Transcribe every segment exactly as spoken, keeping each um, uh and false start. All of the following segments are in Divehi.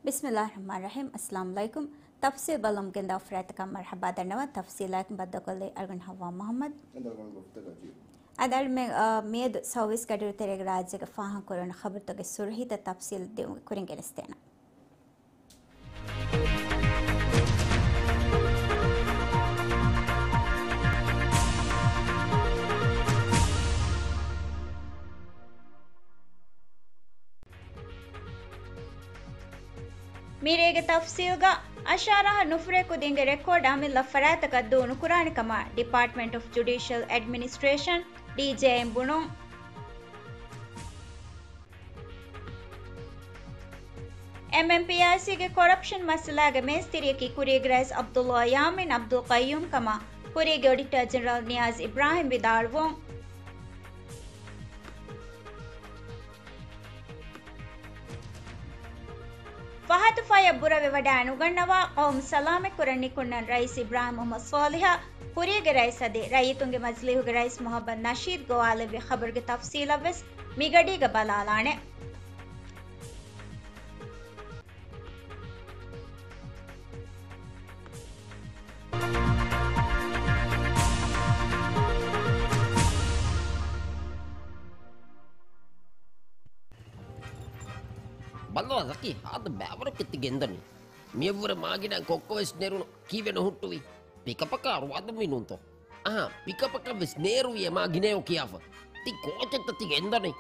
ބިސްމިއްލާހި ރަޙްމާނި ރަޙީމް. އައްސަލާމު ޢަލައިކުމް. ތަފްސީލް ބަލަމުން ގެންދާ ފަރާތަކަށް މަރްޙަބާ ދަންނަވަން. ތަފްސީލާއެކު ބައްދަލުކޮށްލީ އަޅުގަނޑު ހައްވާ މުޙައްމަދު. އަދި އަޅުމެން، އާ، މިއަދު ސައުވީސް ގަޑިއިރު ތެރޭގެ ރާއްޖޭގެ ފާހަގަކުރެވުނު ޚަބަރުތަކުގެ ސުރުޚީތައް ތަފްސީލް ދިއުމުގެ ކުރިން ގެނެސްދޭނަން. މިރޭގެ ތަފްސީލްގަ، އަށާރަ އަހަރު ނުފުރޭ ކުދިންގެ ރެކޯޑް އަމިއްލަ ފަރާތަކަށް ދޫނުކުރާނެ ކަމަށް ޑިޕާޓްމަންޓް އޮފް ޖުޑިޝަލް އެޑްމިނިސްޓްރޭޝަން، ޑީޖޭއިން ބުނުން. އެމްއެމްޕީއާއިސީގެ ކޮރަޕްޝަން މައްސަލާގެ މޭސްތިރިއަކީ ކުރީގެ ރައީސް ޢަބްދުﷲ ޔާމީން ޢަބްދުލް ޤައްޔޫމް ކަމަށް ކުރީގެ އޮޑިޓަރ ޖެނެރަލް ނިޔާޒް އިބްރާހިމް ވިދާޅުވުން. ފަހަތު ފަޔަށް ބުރަވެވަޑައި ނުގަންނަވާ ޤައުމު ސަލާމަތްކުރަން ނިކުންނަން ރައީސް އިބްރާހިމް މުޙައްމަދު ޞާލިޙަށް ކުރީގެ ރައީސް އަދި ރައްޔިތުންގެ މަޖިލީހުގެ ރައީސް މުޙައްމަދު ނަޝީދު ގޮވާލެއްވި ޚަބަރުގެ ތަފްސީލަށްވެސް މިގަޑީގަ ބަލާލާނެ. ބައްލަވާ ޒަކީ، ހާދަ ބައިވަރަކަށް ތި ގެންދަނީ. މިއަށްވުރެ މާގިނަ ކޮއްކޮވެސް ނެރުނު ކީއްވެ ނުހުއްޓުވީ؟ ޕިކަޕަކާ ރުވާދުންވީ ނޫންތޯ؟ އަހާ، ޕިކަޕަކަށްވެސް ނޭރުވިއޭ މާ ގިނައޯ ކިޔާފަ. ތި ކޯޗެއްތަ ތި ގެންދަނީ؟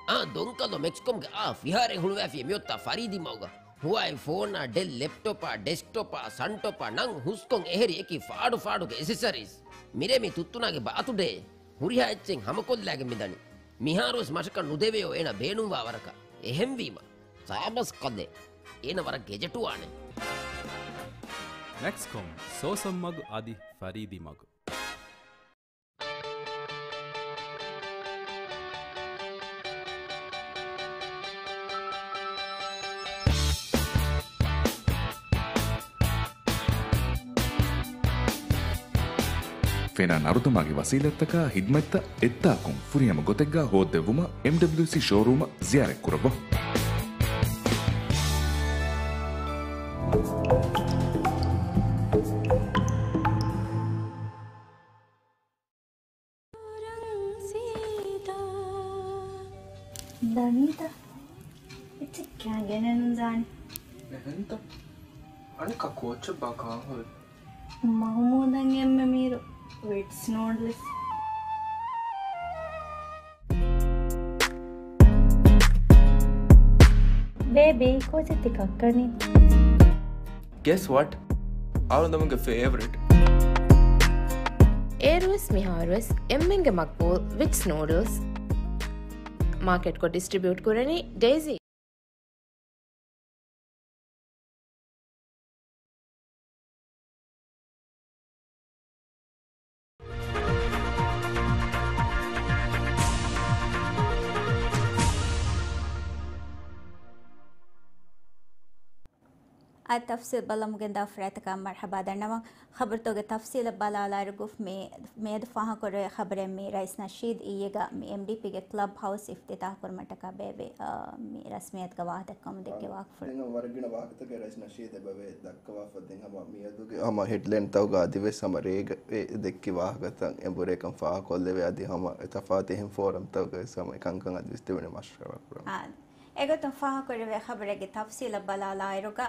އާ، ދޮންކަލޯ މެކްސްކޮމްގެ އާ ފިހާރައެއް ހުޅުވާފިޔޭ މިއޮތާ ފަރީދީ މަގުގަ. ހުވާއި ފޯނާ، ޑެލް ލެޕްޓޮޕާ، ޑެސްކްޓޮޕާ، ސަންޓޮޕާ، ނަން ހުސްކޮން އެހެރި އެކި ފާޑު ފާޑުގެ އެސެސަރީސް. މިރޭ މީ ތުއްތުނާގެ ބާތުޑޭ. ހުރިހާ އެއްޗެއް ހަމަކޮށްލާގެން މިދަނީ. މިހާރުވެސް މަށަކަށް ނުދެވެޔޯ އޭނަ ބޭނުންވާ ވަރަކަށް. އެހެންވީމަ، ސާބަސް ކަލޭ. އޭނަ ވަރަށް ގެޖެޓުވާނެ. މެކްސްކޮމް، ސޯސަން މަގު އަދި ފަރީދީ މަގު. ފެނާ ނަރުދަމާގެ ވަސީލަތްތަކާ ހިދްމަތްތައް އެއްތާކުން ފުރިހަމަ ގޮތެއްގާ ހޯއްދެއްވުމަށް އެމްޑަބްލިއުސީ ޝޯރޫމަށް ޒިޔާރަތްކުރައްވާ. ދަނީތަ؟ އެއްޗެއް ކާ ގެނެއްނު ޒާނި. އެހެންތަ؟ އަނެއްކާ ކޯޗެއްބާ ކާން ހުރި؟ މަހުމޫދަށް އެންމެ މީރު ވިޓްސް ނޫޑްލްސް. ބޭބީ، ކޯޗެއް ތި ކައްކަނީ؟ Guess what? އަޅުގަނޑުމެންގެ ފޭވަރިޓް. އޭރުވެސް މިހާރުވެސް އެންމެންގެ މަގްބޫލް ވިޓްސް ނޫޑްލްސް. މާކެޓްކޮށް ޑިސްޓްރިބިއުޓް ކުރަނީ ޑޭޒީ. އަދި ތަފްސީލް ބަލަމުގެންދާ ފަރާތަކަށް މަރްޙަބާ ދަންނަވަން. ޚަބަރުތަކުގެ ތަފްސީލަށް ބަލާލާއިރު ގުފް މި މިއަދު ފާހަގަކުރެވޭ ޚަބަރެއް މީ ރައީސް ނަޝީދު އިއްޔެގަ މި އެމްޑީޕީގެ ކްލަބް ހައުސް އިފްތިތާޙު ކުރުމަށްޓަކާ ބޭއްވި، އާ، މި ރަސްމިއްޔަތުގަ ވާހަކަ ދައްކަމުން ދެއްކި ވާހަކަފުޅު. ދެން ވަރަށް ގިނަ ވާހަކަތަކެއް ރައީސް ނަޝީދު އެބަވޭ ދައްކަވާފަ. ދެން ހަމަ މިއަދުގެ ހަމަ ހެޑްލައިންތަކުގަ އަދިވެސް ހަމަ ރޭގަ އެ ދެއްކި ވާހަކަތައް އެނބުރޭކަން ފާހަގަކޮށްލެވޭ. އަދި ހަމަ އެ ތަފާތު އެހެން ފޯރަމްތަކުގަ ވެސް ހަމަ އެކަންކަން އަދިވެސް ތިބެނީ މަޝްވަރާ ކުރަމުން. އާ، އެގޮތުން ފާހަގަކުރެވޭ ޚަބަރެއްގެ ތަފްސީލަށް ބަލާލާއިރުގަ،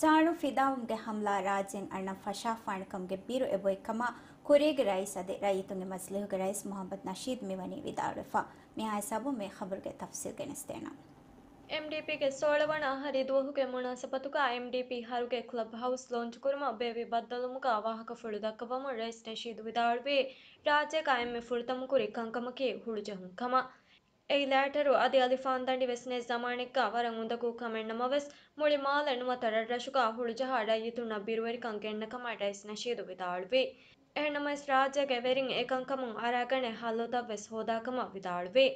ޖާނު ފިދާވުމުގެ ހަމްލާ ރާއްޖޭން އަންނަން ފަށާފާނެކަމުގެ ބިރު އެބޮތްކަމަށް ކުރީގެ ރައީސް އަދި ރައްޔިތުންގެ މަޖިލީހުގެ ރައީސް މުޙައްމަދު ނަޝީދު މިވަނީ ވިދާޅުވެފަ. މިއާ ހިސާބުން މި ޚަބަރުގެ ތަފްސީލް ގެނެސްދޭނަން. އެމްޑީޕީގެ ސޯޅަވަނަ އަހަރީ ދުވަހުގެ މުނާސަބަތުގަ އެމްޑީޕީ ހަރުގެ ކްލަބް ހައުސް ލޯންޗުކުރުމަށް ބޭއްވި ބައްދަލުވުމުގަ ވާހަކަފުޅު ދައްކަވަމުން ރައީސް ނަޝީދު ވިދާޅުވީ، ރާއްޖޭގަ އެންމެ ފުރަތަމަ ކުރި ކަންކަމަކީ ހުޅުޖެހުން ކަމަށް. އެއިލާއިޓަރު އަދި އަލިފާންދަނޑި ވެސް ނެތް ޒަމާނެއްގަ ވަރަށް އުނދަގޫ ކަމެއް ނަމަވެސް، މުޅި މާލެ ނުވަތަ ރަށްރަށުގަ ހުޅުޖަހާ ރައްޔިތުންނަށް ބިރުވެރިކަން ގެންނަ ކަމަށް ރައީސް ނަޝީދު ވިދާޅުވި. އެހެންނަމަވެސް، ރާއްޖޭގެ ވެރިން އެކަންކަމުން އަރާގަނެ ހައްލުތައް ވެސް ހޯދާ ކަމަށް ވިދާޅުވި.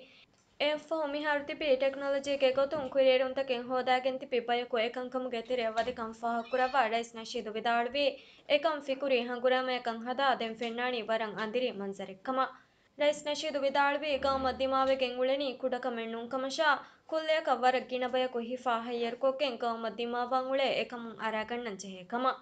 އެއަށްފަހު މިހާރު ތިބީ ޓެކްނޮލޮޖީގެ ގޮތުން ކުރިއެރުންތަކެއް ހޯދާގެން ތިބި ބަޔަކު އެކަންކަމުގެ ތެރެއަށް ވަދެކަން ފާހަގަކުރައްވާ ރައީސް ނަޝީދު ވިދާޅުވީ، އެކަން ފިކުރީ ހަނގުރާމަޔަކަށް ހަދާ ދެން ފެންނާނީ ވަރަށް އަނދިރި މަންޒަރެއްކަމަށް. ރައީސް ނަޝީދު ވިދާޅުވީ، ގައުމަށް ދިމާވެގެން އުޅެނީ ކުޑަކަމެއް ނޫންކަމަށާ، ކުއްލިއަކަށް ވަރަށް ގިނަ ބަޔަކު ހިފާ ހައްޔަރުކޮށްގެން ގައުމަށް ދިމާވާން އުޅޭ އެކަމުން އަރާގަންނަން ޖެހޭ ކަމަށް.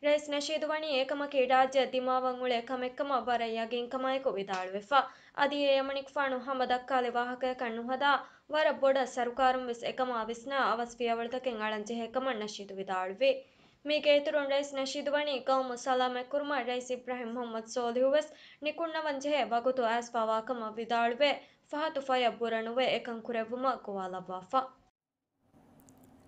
ރައީސް ނަޝީދު ވަނީ އެކަމަކީ ރާއްޖެއަށް ދިމާވާން އުޅޭ ކަމެއްކަމަށް ވަރަށް ޔަގީންކަމާއެކު ވިދާޅުވެފަ. އަދި އެ އެމަނިކުފާނު ހަމަ ދައްކާލި ވާހަކަޔަކަށް ނުހަދާ، ވަރަށް ބޮޑަށް ސަރުކާރުން ވެސް އެކަމާ ވިސްނާ އަވަސް ފިޔަވަޅުތަކެއް އަޅަން ޖެހޭ ކަމަށް ނަޝީދު ވިދާޅުވި. މީގެ އިތުރުން ރައީސް ނަޝީދު ވަނީ ގައުމު ސަލާމަތް ކުރުމަށް ރައީސް އިބްރާހިމް މުޙައްމަދު ސޯލިހު ވެސް ނިކުންނަވަން ޖެހޭ ވަގުތު އައިސްފަވާކަމަށް ވިދާޅުވެ، ފަހަތު ފަޔަށް ބުރަ ނުވެ އެކަން ކުރެއްވުމަށް ގޮވާލައްވާފަ.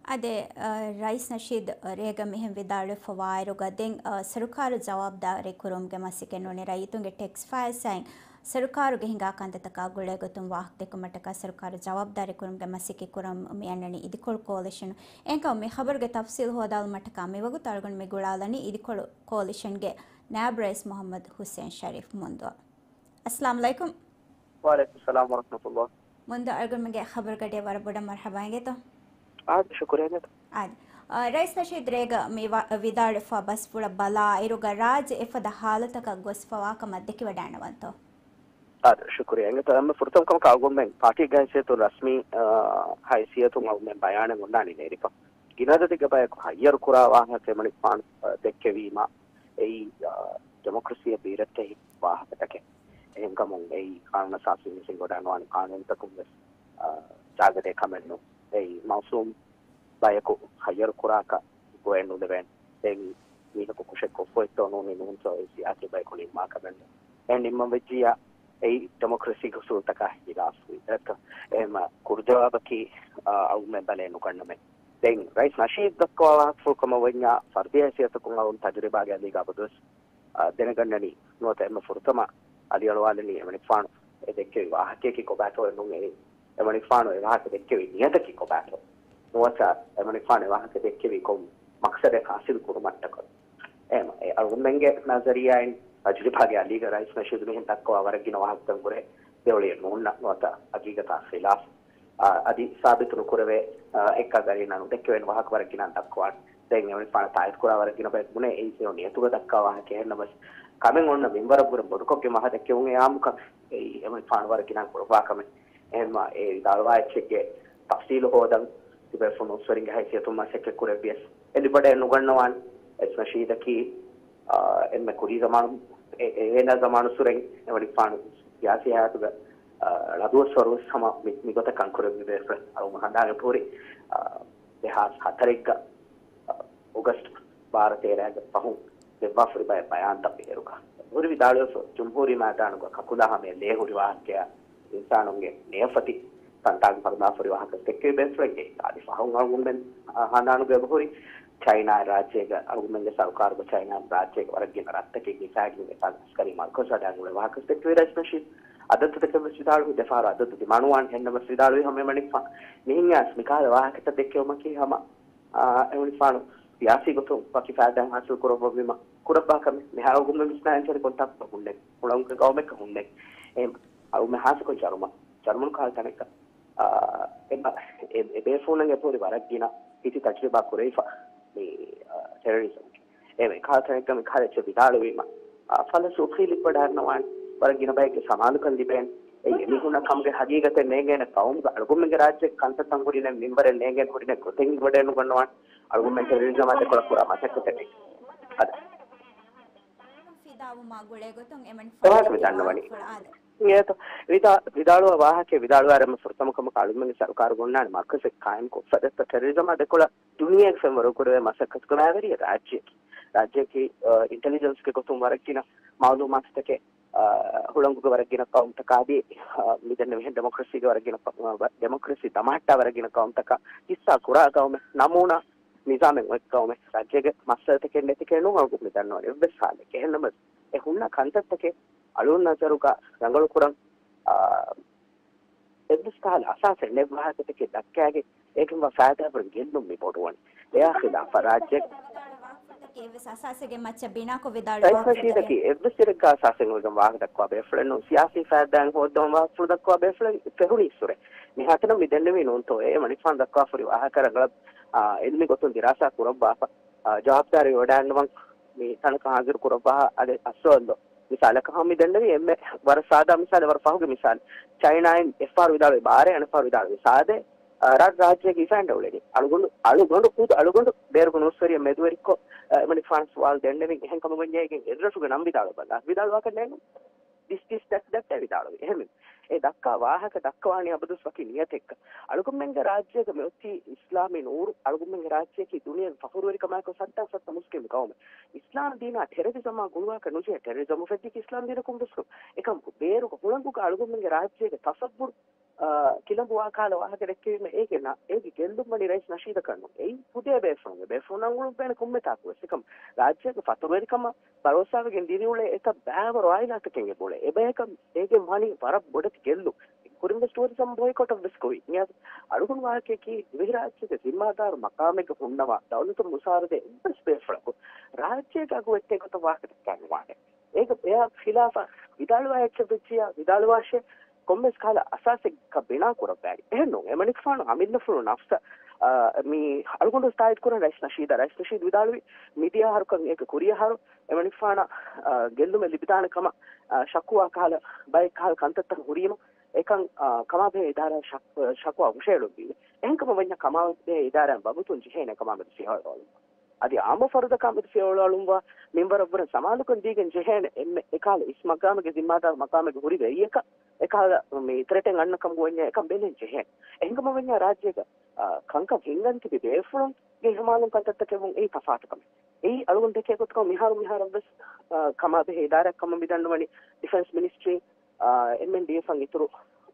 އާދެ، އަ، ރައީސް ނަޝީދު ރޭގަ މިހެން ވިދާޅުވެފަވާއިރުގަ ދެން، އަ، ސަރުކާރު ޖަވާބުދާރީ ކުރުމުގެ މަސައްކަތް ނޫނީ ރައްޔިތުންގެ ޓެކްސް ފައިސާއިން ސަރުކާރުގެ ހިނގާ ކަންތައްތަކާ ގުޅޭގޮތުން ވާހަކަ ދެއްކުމަށްޓަކާ ސަރުކާރު ޖަވާބުދާރީ ކުރުމުގެ މަސައްކަތް ކުރަމުން މި އަންނަނީ އިދިކޮޅު ކޯލިޝަނު. އެހެންކަމުން މި ޚަބަރުގެ ތަފްސީލް ހޯދާލުމަށްޓަކާ މިވަގުތު އަޅުގަނޑު މި ގުޅާލަނީ އިދިކޮޅު ކޯލިޝަންގެ ނާއިބު ރައީސް މުޙައްމަދު ޙުސެން ޝަރީފް މުންދުއަށް. އައްސަލާމު ޢަލައިކުމް. ވަޢަލައިކުމް ސަލާމް ވަރަޙްމަތުﷲ. މުންދު އަޅުގަނޑުމެންގެ ޚަބަރުގަޑިއަށް ވަރަށް ބޮޑަށް މަރްޙަބާ އިނގޭތޯ. އާދެ، ޝުކުރިއްޔާ. އާދެ. އަ، ރައީސް ނަޝީދު ރޭގަ މި ވަ-، ވިދާޅުވެފަ ބަސްފުޅަށް ބަލާއިރުގަ ރާއްޖެ އެފަދަ ހާލަތަކަށް ގޮސްފަވާކަމަށް ދެކިވަޑައިނަވަންތޯ؟ އާދެ، ޝުކުރިއްޔާ. އެނގޭތޯ، އެންމެ ފުރަތަމަ ކަމަކަށް އަޅުގަނޑުމެން ޕާޓީގެ ހައިސިއްޔަތުން ރަސްމީ، އަ، ހައިސިއްޔަތުން އަޅުގަނޑުމެން ބަޔާނެއް އޮންނާނީ ނެރިފަ. ގިނަ އަދަދެއްގެ ބަޔަކު ހައްޔަރު ކުރާ ވާހަކަ އެމަނިކުފާނު، އަ، ދެއްކެވީމަ، އެއީ، އަ، ޑެމޮކްރަސީއަށް ބީރައްޓެހި ވާހަކަތަކެއް. އެހެންކަމުން އެއީ ޤާނޫނު އަސާސީން ވިސްނިގަންނަވާނެ ޤާނޫނުތަކުން ވެސް، އާ، ޖާގަދޭ ކަމެއް ނޫން. އެއީ މައުސޫމް ބަޔަކު ހައްޔަރު ކުރާކަށް ގޮތެއް ނުލެވޭނެ. ދެން މީހަކު ކުށެއް ކޮށްފައިތޯ ނޫނީ ނޫންތޯ އެއީ ސިޔާސީ ބަޔަކު ނިންމާ ކަމެއް ނޫން. އެ ނިންމަން ވެއްޖިއްޔާ އެއީ ޑެމޮކްރަސީގެ އުސޫލްތަކާ ހިލާފު. އެހެންމަ ކުރުޖަވާބަކީ، އާ، އަޅުގަނޑުމެން ބަލައެއް ނުގަންނަމޭ. ދެން ރައީސް ނަޝީދު ދައްކަވާ ވާހަކަފުޅު ކަމަށް ވަންޏާ ފަރުދީ ހައިސިއްޔަތަކުން އަޅުގަނޑު ތަޖުރިބާގެ އަލީގަ އަބަދުވެސް އާ، ދެނެގަންނަނީ ނުވަތަ އެންމެ ފުރަތަމަ އަލިއަޅުވާލަނީ އެމަނިކުފާނު އެ ދެއްކެވި ވާހަކަޔަކީ ކޮބާތޯ ނޫން. އެ އެމަނިކުފާނު އެ ވާހަކަ ދެއްކެވި ނިޔަތަކީ ކޮބާތޯ ނުވަތަ އެމަނިކުފާނު އެ ވާހަކަ ދެއްކެވީ ކޮން މަޤްޞަދެއް ހާސިލް ކުރުމަށްޓަކަ. އެހެން އެ އަޅުގަނޑުމެންގެ ނަޒަރިއްޔާއިން ތަޖުރިބާގެ އަލީގަ ރައީސް ނަޝީދު މިހެން ދައްކަވާ ވަރަށް ގިނަ ވާހަކަތައް ހުރޭ ދެއޮޅިއެއް ނޫންނަ ނުވަތަ ހަގީގަތާ ޚިލާފު. އާ، އަދި ސާބިތު ނުކުރެވޭ، އާ، އެއްކާ ގަރީނާ ނުދެއްކެވޭނެ ވާހަކަ ވަރަށް ގިނަ ދައްކަވާނެ. ދެން އެމަނިކުފާނަށް ތާއީދު ކުރާ ވަރަށް ގިނަ ބަޔަކު ބުނޭ އެއީ ހެޔޮ ނިޔަތުގަ ދައްކާ ވާހަކަ. އެހެންނަމަވެސް ކަމެއް އޮންނަ މިންވަރަށްވުރެ ބޮޑުކޮށްގެން ވާހަކަ ދެއްކެވުން އެ އާއްމުކަން އެއީ އެމަނިކުފާނު ވަރަށް ގިނަ ކުރައްވާ ކަމެއް. އެހެންމަ އެ ވިދާޅުވާ އެއްޗެއްގެ ތަފްސީލު ހޯދަން ތިބޭފުޅުން އުސްވެރިންގެ ހައިސިއްޔަތުން މަސައްކަތް ކުރެއްވިޔަސް އެ ލިބަޑައެއް ނުގަންނަވާނެ. އެސް ނަޝީދަކީ، އާ، އެންމެ ކުރީ ޒަމާނު، އެ، އެ، އޭނާ ޒަމާނުއްސުރެން އެމަނިކުފާނު ސިޔާސީ ހަޔާތުގަ، އާ، ޅަދުވަސްވަރު ވެސް ހަމަ މި، މިގޮތަށް ކަންކުރެއްވި ބޭފުޅެއް. އަޅުގަނޑު ހަނދާން އެބަހުރި، އާ، ދެހާސް ހަތަރެއްގަ، އާ، އޮގަސްޓް ބާރަ ތޭރައިގެ ފަހުން ދެއްވާފައިވާ ބަޔާންތައް ބެހޭރުގަ ހުރި ވިދާޅުވެފަ، ޖުމްހޫރީ މައިދާނުގަ ކަކުލާ ހަމައަށް ލޭ ހުރި ވާހަކައާ އިންސާނުންގެ ނޭފަތި ތަންތާގެ ފަރުދާފުރި ވާހަކަ ދެއްކެވި ބޭފުޅެއްގެ އަދި ފަހުން އަޅުގަނޑުމެން، އާ، ހަނދާނުގަ އެބަހުރި ޗައިނާ ރާއްޖޭގަ އަޅުގަނޑުމެންގެ ސަރުކާރުގަ ޗައިނާ ރާއްޖޭގެ ވަރަށް ގިނަ ރަށްތަކެއް ހިފާގެން އެތާނގަ އަސްކަރީ މަރުކަޒު ހަދާން އުޅޭ ވާހަކަ ދެއްކެވި ރައީސް ނަޝީދު. އަދަދުތަކެއް ވެސް ވިދާޅުވި، ދެފަހަރު އަދަދު ދިމާނުވާން. އެހެންނަމަވެސް ވިދާޅުވީ ހަމަ އެމަނިކުފާނު މިހެން އައިސް މިކަހަލަ ވާހަކަތައް ދެއްކެވުމަކީ ހަމަ އާ، އެމަނިކުފާނު ސިޔާސީ ގޮތުން ވަކި ފައިދާއެއް ހާސިލް ކުރައްވައްވީމަ ކުރައްވާ ކަމެއް. މިހާރު އަޅުގަނޑުމެން ވިސްނާ އެންޗަރި ކޮންތާކު ހުންނެ، ހުޅަނގުގެ ގައުމެއްގަ ހުންނެ. އެ އަޅުގަނޑުމެން ހާއްސަކޮށް ޖަރުމަން، ޖަރުމަނު ކަހަލަ ތަނެއްގަ، އާ، އެ ބަ-، އެ، އެ ބޭފުޅުންނަށް އެބަހުރި ވަރަށް ގިނަ ހިތި ތަޖުރިބާ ކުރެވިފަ މި، އާ، ޓެރަރިޒަމްގެ. އެ މި ކަހަލަ ތަނެއްގަ މި ކަހަލަ އެއްޗެއް ވިދާޅުވީމަ، އާ، ފަލަ ސޫފީ ލިބިވަޑައިގަންނަވާނެ. ވަރަށް ގިނަ ބައެއްގެ ސަމާލުކަން ލިބޭނެ. އެ އެމީހުންނަށް ކަމުގެ ހަގީގަތެއް ނޭނގޭނެ ޤައުމުގަ އަޅުގަނޑުމެންގެ ރާއްޖޭގެ ކަންތައްތައް ހުރިނެ މިންވަރެއް ނޭނގޭނެ ހުރިނެ ގޮތެއް ހިނގިވަޑައެއް ނުގަންނަވާނެ. އަޅުގަނޑުމެން ޓެރަރިޒަމާ ދެކޮޅަށް ކުރާ މަސައްކަތެއް ނެތް. އަދި ފިދާވުމާ ގުޅޭ ގޮތުން އެމަނިކުފާނު އެވާހަކަ މި ދަންނަވަނީ. އިނގޭތޯ، ވިދާ-، ވިދާޅުވާ ވާހަކައެއް ވިދާޅުވާއިރު އެންމެ ފުރަތަމަ ކަމަކަށް އަޅުގަނޑުމެންގެ ސަރުކާރު އޮންނާނެ މަރުކަޒެއް ޤާއިމްކޮށްފަ ދެއްތޯ ޓެރަރިޒަމާ ދެކޮޅަށް ދުނިޔޭގެ ފެންވަރު ކުރެވޭ މަސައްކަތުގަ ބައިވެރި ރާއްޖެއަކީ. ރާއްޖެއަކީ، އާ، އިންޓެލިޖެންސްގެ ގޮތުން ވަރަށް ގިނަ މައުލޫމާތުތަކެއް، އާ، ހުޅަނގުގެ ވަރަށް ގިނަ ޤައުމުތަކާ އަދި، އާ، މިދެންނެވިހެން ޑެމޮކްރަސީގެ ވަރަށް ގިނަ ޤަ-، އާ، ޑެމޮކްރަސީ ދަމަހައްޓާ ވަރަށް ގިނަ ޤައުމުތަކަށް ހިއްސާ ކުރާ ޤައުމެއް، ނަމޫނާ ނިޒާމެއް އޮތް ޤައުމެއް. ރާއްޖޭގެ މައްސަލަތަކެއް ނެތިކަން ނޫން އަޅުގަނޑު މި ދަންނަވަނީ އެއްވެސް ހާލެއް. އެހެންނަމަވެސް އެ ހުންނަ ކަންތައްތަކެއް އަޅުގަނޑު ނަޒަރުގަ ރަނގަޅުކުރަން، އާ، އެއްވެސް ކަހަލަ އަސާސެއް ނެތް ވާހަކަތަކެއް ދައްކާގެން އޭގެންވާ ފައިދާ ވަރަށް ގެއްލުން މި ބޮޑުވަނީ. އެއާ ޚިލާފަށް ރާއްޖޭގެ ވާހަކަތަކެއް އެއްވެސް އަސާސެއްގެ މައްޗަށް ބިނާކޮށް ވިދާޅުވި ރައީސް ވާހަކަތަކެއް ނަޝީދަކީ އެއްވެސް ތެރެއްގަ އަސާސެއް އޮވެގެން ވާހަކަ ދައްކަވާ ބޭފުޅެއް ނޫން. ސިޔާސީ ފައިދާއިން ހޯއްދަވަން ވާހަކަފުޅު ދައްކަވާ ބޭފުޅެއް ފެހުނީއްސުރެ. މި ހަތަނަށް މި ދެންނެވީ ނޫންތޯ އޭ އެމަނިކުފާނު ދައްކަވާފައި ވާހަކަ ރަނގަޅަށް، އާ، އިލްމީ ގޮތުން ދިރާސާ ކުރައްވާފަ، އާ، ޖަވާބުދާރީ ވެވަޑައިގަންނަވަން މި ތަނަކަށް ހާޒިރު ކުރައްވާ އަދި އަސްވައްލޯ. މިސާލަކަށް ހަމަ މި ދެންނެވީ އެންމެ ވަރަށް ސާދާ މިސާލެއް، ވަރަށް ފަހުގެ މިސާލެއް. ޗައިނާއިން އެއްފަހަރު ވިދާޅުވި ބާރޭ، އަނެއްފަހަރު ވިދާޅުވި ސާދޭ، އަ، ރަށް ރާއްޖޭގެ ހިފައިން ރެއުޅެނީ. އަޅުގަނޑު، އަޅުގަނޑު ހުދު އަޅުގަނޑު ބޭރުގެ ނޫސްވެރިޔަށް މެދުވެރިކޮށް، އަ، އެމަނިކުފާނަށް ސުވާލު ދެންނެވިން. އެހެން ކަމަށް ވަންޏާ އޭގެން އެއްރަށުގެ ނަން ވިދާޅުވާލާ، ވިދާޅުވާކަށް ނޭނގުން. ދިސް ދިސް ދަތި ދަތި ވިދާޅުވި. އެހެން އެ ދައްކާ ވާހަކަ ދައްކަވާނީ އަބަދުވެސް ވަކި ނިޔަތެއްގަ. އަޅުގަނޑުމެންގެ ރާއްޖޭގަ މިއޮތީ އިސްލާމީ ނޫރު. އަޅުގަނޑުމެންގެ ރާއްޖެއަކީ ދުނިޔޭގެ ފަޚުރުވެރިކަމާއެކު ސައްތަ ސައްތަ މުސްލިމް ގައުމެއް. އިސްލާމް ދީނާ ޓެރަރިޒަމާ ގުޅުވާކަށް ނުޖެހޭ. ޓެރަރިޒަމް އުފެއްދީކީ އިސްލާމް ދީނަކުން ވެސް ނޫން. އެކަމަކު ބޭރުގެ ހުޅަނގުގަ އަޅުގަނޑުމެންގެ ރާއްޖޭގެ ތަސައްވުރު، އާ، ކިލަނބުވާ ކަހަލަ ވާހަކަ ދެއްކެވީމަ އޭގެ ނަ-، އޭގެ ގެއްލުން ވަނީ ރައީސް ނަޝީދަކަށް ނޫން. އެއީ ހުދޭ ބޭފުޅުންގެ ބޭފުޅުންނަށް އުޅުއްވޭނެ ކޮންމެ ތާކު ވެސް. އެކަމް ރާއްޖޭގެ ފަތުރުވެރިކަމަށް ބަރޯސާވެގެން ދިރިއުޅޭ އެތައް ބައިވަރު އާއިލާތަކެއް އެބައުޅޭ. އެބަޔަކަށް އޭގެން ވަނީ ވަރަށް ބޮޑެތި ގެއްލުން. ކުރިން ވެސް ޓޫރިޒަމް ބޮއިކޮޓަށް ވެސް ގޮވި. މިއަދު އަޅުގަނޑު ވާހަކަޔަކީ ދިވެހިރާއްޖޭގެ ޒިންމާދާރު މަޤާމެއްގަ ހުންނަވާ ދައުލަތުން މުސާރަދޭ އެއްވެސް ބޭފުޅަކު ރާއްޖޭގެ އަގު ވެއްޓޭ ގޮތަށް ވާހަކަ ދައްކާން ނުވާނެ. އޭގެ އެއާ ޚިލާފަށް ވިދާޅުވާ އެއްޗެއް ވެއްޖިއްޔާ ވިދާޅުވާށޭ، ކޮންމެސް ކަހަލަ އަސާސެއްގަ ބިނާ ކުރައްވާނީ. އެހެންނޫން. އެމަނިކުފާނު އަމިއްލަފުޅު ނަފްސަށް، އާ، މި އަޅުގަނޑު ތާއީދު ކުރަން ރައީސް ނަޝީދަށް. ރައީސް ނަޝީދު ވިދާޅުވި މިދިޔަ އަހަރުކަން އޭގެ ކުރިއަހަރު އެމަނިކުފާނަށް، އާ، ގެއްލުމެއް ލިބިދާނެ ކަމަށް، އާ، ޝަކުވާ ކަހަލަ ބައެއް ކަހަލަ ކަންތައްތައް ހުރީމަ، އެކަން، އާ، ކަމާބެހޭ އިދާރާއަށް ޝަކު-، ޝަކުވާ ހުށައެޅުއްވީ. އެހެންކަމަށް ވަންޏާ ކަމާބެހޭ އިދާރާއިން ވަގުތުން ޖެހޭނެ ކަމާމެދު ފިޔަވަޅު އަޅުން. އަދި އާއްމު ފަރުދަކާ މެދު ފިޔަވަޅު އަޅުންވާ މިންވަރަށްވުރެ ސަމާލުކަން ދީގެން ޖެހޭނެ އެންމެ އެކަހަލަ އިސް މަގާމެއްގެ ޒިންމާދާރު މަގާމެއްގެ ހުރި ވެރިޔަކަށް އެކަހަލަ މި ތްރެޓެއް އަންނަ ކަމުގަ ވަންޏާ އެކަން ބެލެން ޖެހޭނެ. އެހެންކަމަށް ވަންޏާ ރާއްޖޭގަ، އާ، ކަންކަން ހިންގަން ތިބި ބޭފުޅުންގެ ހަމައަޅުން ކަންތައްތަކެއް ވުން އެއީ ތަފާތު ކަމެއް. އެއީ އަޅުގަނޑު ދެކޭ ގޮތަކަށް މިހާރު މިހާރަށްވެސް، އާ، ކަމާބެހޭ އިދާރާއެއް ކަމަށް މިދަންނަވަނީ ޑިފެންސް މިނިސްޓްރީ، އާ، އެމްއެންޑީއެފް އަށް އިތުރު،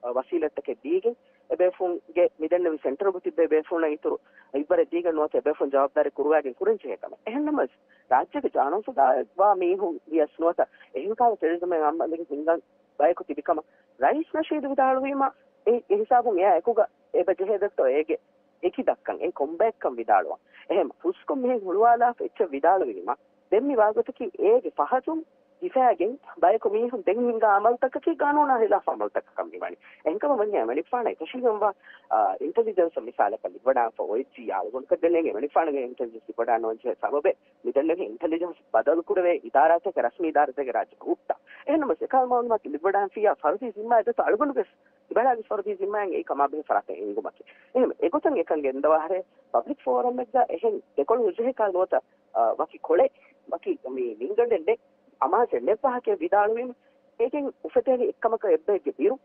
އާ، ވަސީލަތްތަކެއް ދީގެން، އެބޭފުޅުންގެ މިދެންނެވި ސެންޓަރުގަ ތިއްބެވި ބޭފުޅުންނަށް އިތުރު އިއްވަރެއް ދީގެން ނުވަތަ އެބޭފުޅުން ޖަވާބުދާރީ ކުރުވާގެން ކުރަން ޖެހޭ ކަމެއް. އެހެންނަމަވެސް، ރާއްޖޭގެ ޖާނަން ފަދައިން ވާ މީހުން ވިޔަސް ނުވަތަ އެހެން ކަހަލަ ޓެރަރިޒަމެއް އަމަލެއް ހިންގަން ބަޔަކު ތިބި ކަމަށް ރައީސް ނަޝީދު ވިދާޅުވީމަ، އެ، އެ ހިސާބުން އެއާ އެކުގަ އެބަ ޖެހޭ ދެއްތޯ އޭގެ އެކި ދައްކަން، އެ ކޮންބައެއްކަން ވިދާޅުވަން. އެހެން ހުސްކޮށް މިހެން ހުޅުވާލާފަ އެއްޗެއް ވިދާޅުވީމަ، ދެން މި ވާގޮތަކީ އޭގެ ފަހަތުން ހިފާގެން ބަޔަކު މީހުން ދެން ހިންގާ އަމަލުތަކަކީ ގާނޫނާ ހިލާފު އަމަލުތަކަކަށް މިވަނީ. އެހެންކަމަށް ވަންޏާ އެމަނިކުފާނަށް އެކަށީގެންވާ، އާ، އިންޓެލިޖެންސް މިސާލަކަށް ލިބިވަޑާންފަ އޮތް ޖީ އާ އަޅުގަނޑުކަށް ދެންނެވި އެމަނިކުފާނުގެ އިންޓެލިޖެންސް ލިބިވަޑާން ނުވަންޖެހޭ ސަބަބެއް މިދެންނެވި އިންޓެލިޖެންސް ބަދަލުކުރެވޭ އިދާރާތަކެއް ރަސްމީ އިދާރާތަކެއް ރާއްޖޭގަ ހުއްޓާ. އެހެންނަމަވެސް އެކަހަލަ މައުލޫމާތު ލިބިވަޑާންފިއްޔާ ފަރުދީ ޒިންމާއެއް ދެއްތޯ އަޅުގަނޑުވެސް އިބަރާގެ ފަރުދީ ޒިންމާއިން އެއީ ކަމާބެހޭ ފަރާތެއް އެނގުމަކީ. އެހެން އެގޮތަށް އެކަން ގެންދަވާހަރޭ ޕަބްލިކް ފޯރަމްއެއްގަ އެހެން ދެކޮޅު ނުޖެހޭ ކަހަލަ ނުވަތަ، އާ، ވަކި ކޮޅެއް، ވަކި މި މިންގަނޑެއް ނެތް، އަމާޒެއް ނެތް ވާހަކައެއް ވިދާޅުވީމަ، އޭގެން އުފެދޭނީ އެއްކަމަކަށް އެއްބައެއްގެ ބިރު،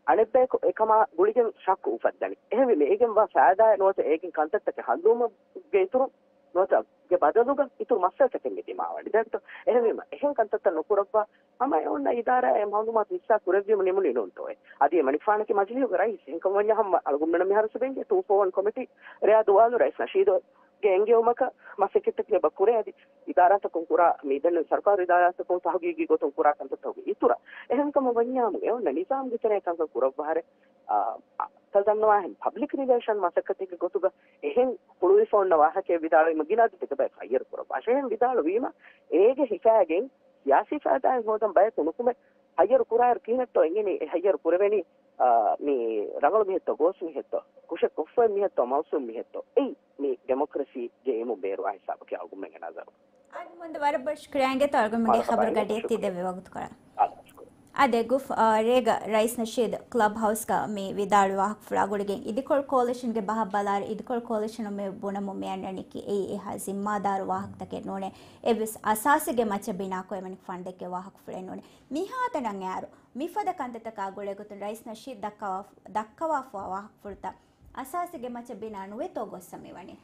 އަނެއްބަޔަކު އެކަމާ ގުޅިގެން ޝައްކު އުފައްދަނީ. އެހެންވީމަ އޭގެން ވާ ފައިދާއެއް ނުވަތަ އޭގެން ކަންތައްތަކެއް ހައްލުވުމުގެ އިތުރު ނުވަތަ ގެ ބަދަލުގަ އިތުރު މައްސަލަތަކެއް މި ދިމާވަނީ. ދެންތޯ އެހެންވީމަ، އެހެން ކަންތައްތައް ނުކުރައްވާ، ހަމަ އެ އޮންނަ އިދާރާއާ އެ މައުލޫމާތު ހިއްސާ ކުރެއްވީމަ ނިމުނީ ނޫންތޯއޭ. އަދި އެމަނިކުފާނަކީ މަޖިލީހުގެ ރައީސް. އެހެންކަމަށް ވަންޏާ ހަމަ އަޅުގަނޑުމެންނަށް މިހާރު ސުބެންގެ ޓޫ ފޯ ވަން ކޮމިޓީ ރެޔާ ދުވާލު ރައީސް ނަޝީދުގެ އެންގެވުމަކަށް މަސައްކަތްތަކެއް އެބަ ކުރޭ. އަދި އިދާރާތަކުން ކުރާ މި ދެންނެވި ސަރުކާރު އިދާރާތަކުން ތަހުގީގީ ގޮތުން ކުރާ ކަންތައްތަކުގެ އިތުރަށް. އެހެންކަމަށް ވަންޏާމު އެ އޮންނަ ނިޒާމްގެ ތެރޭ ކަންކަން ކުރައްވާހަރެ، އާ، އަ، ތަ ދަންނަވާހެން ޕަބްލިކް ރިލޭޝަން މަސައްކަތެއްގެ ގޮތުގަ އެހެން ހުޅުވިފަ އޮންނަ ވާހަކައެއް ވިދާޅުވީމަ ގިނަ އަދަދެއްގެ ބަޔަކު ހައްޔަރު ކުރައްވާށޭ. އެހެން ވިދާޅުވީމަ އޭގެ ހިފާގެން ސިޔާސީ ފައިދާއެއް ހޯދަން ބަޔަކު ނުކުމެ ހައްޔަރު ކުރާއިރު ކިހިނެއްތޯ އެނގެނީ؟ އެ ހައްޔަރު ކުރެވެނީ، އާ، މި ރަނގަޅު މީހެއްތޯ، ގޯސް މީހެއްތޯ، ކުށެއް ކޮށްފައި މީހެއްތޯ، މައުސޫމް މީހެއްތޯ؟ އެއީ މި ޑިމޮކްރަސީގެ އިމުން ބޭރުވާ ހިސާބަކީ އަޅުގަނޑުމެންގެ ނަޒަރު. އާދެ، މަންދު ވަރަށް ބޮޑަށް ޝުކުރިއްޔާ އިނގޭތޯ އަޅުގަނޑުމެންގެ ވަރަށް ޚަބަރު ވަރަށް ގަޑިއަށް ތި ޝުކުރިއްޔާ. ދެއްވި ވަގުތުކަރަށް. އާދެ، ޝުކުރިއްޔާ. އާދެ، ގުފް، އާ، ރޭގަ ރައީސް ނަޝީދު ކްލަބް ހައުސްގަ މި ވިދާޅުވި ވާހަކަފުޅާ ގުޅިގެން އިދިކޮޅު ކޯލިޝަންގެ ބަހަށް ބަލާއިރު އިދިކޮޅު ކޯލިޝަނުން މި ބުނަމުން މި އަންނަނީކީ އެއީ އެހާ ޒިންމާދާރު ވާހަކަތަކެއް ނޫނޭ. އެއްވެސް އަސާސެއްގެ މައްޗަށް ބިނާކޮށް އެމަނިކުފާނު ދެއްކޭ ވާހަކަފުޅެއް ނޫނޭ. މިހާތަނަށް އެއާރު މިފަދަ ކަންތައްތަކާ ގުޅޭގޮތުން ރައީސް ނަޝީދު ދައްކަވާ-، ދައްކަވާފައިވާ ވާހަކަފުޅުތައް އަސާސެއްގެ މައްޗަށް ބިނާ ނުވޭތޯ ގޮއްސަ މިވަނީ.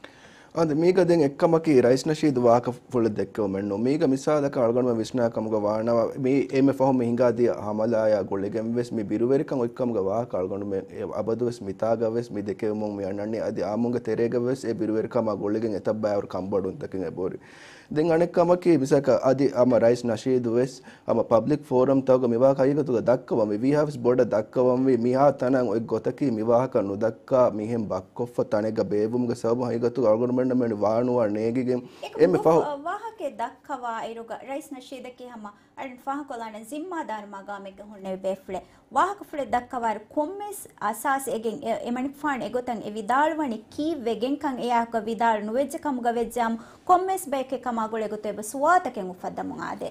އަދި މީގަ ދެން އެއްކަމަކީ ރައީސް ނަޝީދު ވާހަކަފުޅެއް ދެއްކެވުމެއް ނޫން. މީގަ މިސާލަކަށް އަޅުގަނޑުމެން ވިސްނާ ކަމުގަ ވާނަމަ، މީ އެންމެ ފަހުން މި ހިނގާދިޔަ ހަމަލާޔާ ގުޅިގެން ވެސް މި ބިރުވެރިކަން އޮތްކަމުގަ ވާހަކަ އަޅުގަނޑުމެން އެ އަބަދުވެސް މިތާގަ ވެސް މި ދެކެވުމުން މި އަންނަނީ. އަދި އާއްމުންގެ ތެރޭގަ ވެސް އެ ބިރުވެރިކަމާ ގުޅިގެން އެތައް ބައިވަރު ކަންބޮޑުވުންތަކެއް އެބަހުރި. ދެން އަނެއް ކަމަކީ، މިސާލަކަށް އަދި ހަމަ ރައީސް ނަޝީދު ވެސް ހަމަ ޕަބްލިކް ފޯރަމްތަކުގަ މިވާހަކަ ހަގީގަތުގަ ދައްކަވަންވީ. ވީހާވެސް ބޮޑަށް ދައްކަވަންވީ. މިހާ ތަނަށް އޮތް ގޮތަކީ މިވާހަކަ ނުދައްކާ މިހެން ބައްކޮށްފަ ތަނެއްގަ ބޭއްވުމުގެ ސަބަބުން ހަގީގަތުގަ އަޅުގަނޑުމެންނަށް މިވަނީ ވާނުވާ ނޭނގިގެން. އެކަމަކު އެންމެ ފަހު ވާހަކައެއް ދައްކަވާއިރުގަ ރައީސް ނަޝީދަކީ ހަމަ އަޅުން ފާހަގަކޮށްލާނެ ޒިންމާދާރު މަގާމެއްގަ ހުންނެވި ބޭފުޅެއް. ވާހަކަފުޅެއް ދައްކަވާއިރު ކޮންމެސް އަސާސެއް އެގެން އެ-، އެމަނިކުފާނު އެގޮތަށް އެ ވިދާޅުވަނީ ކީއްވެގެންކަން އެއާއެކު ވިދާޅު ނުވެއްޖެ ކަމުގަ ވެއްޖާމު، ކޮންމެސް ބަޔެއް އެކަމާ ގުޅޭގޮތުން އެބަ ސުވާލުތަކެއް އުފައްދަމުން އާދޭ.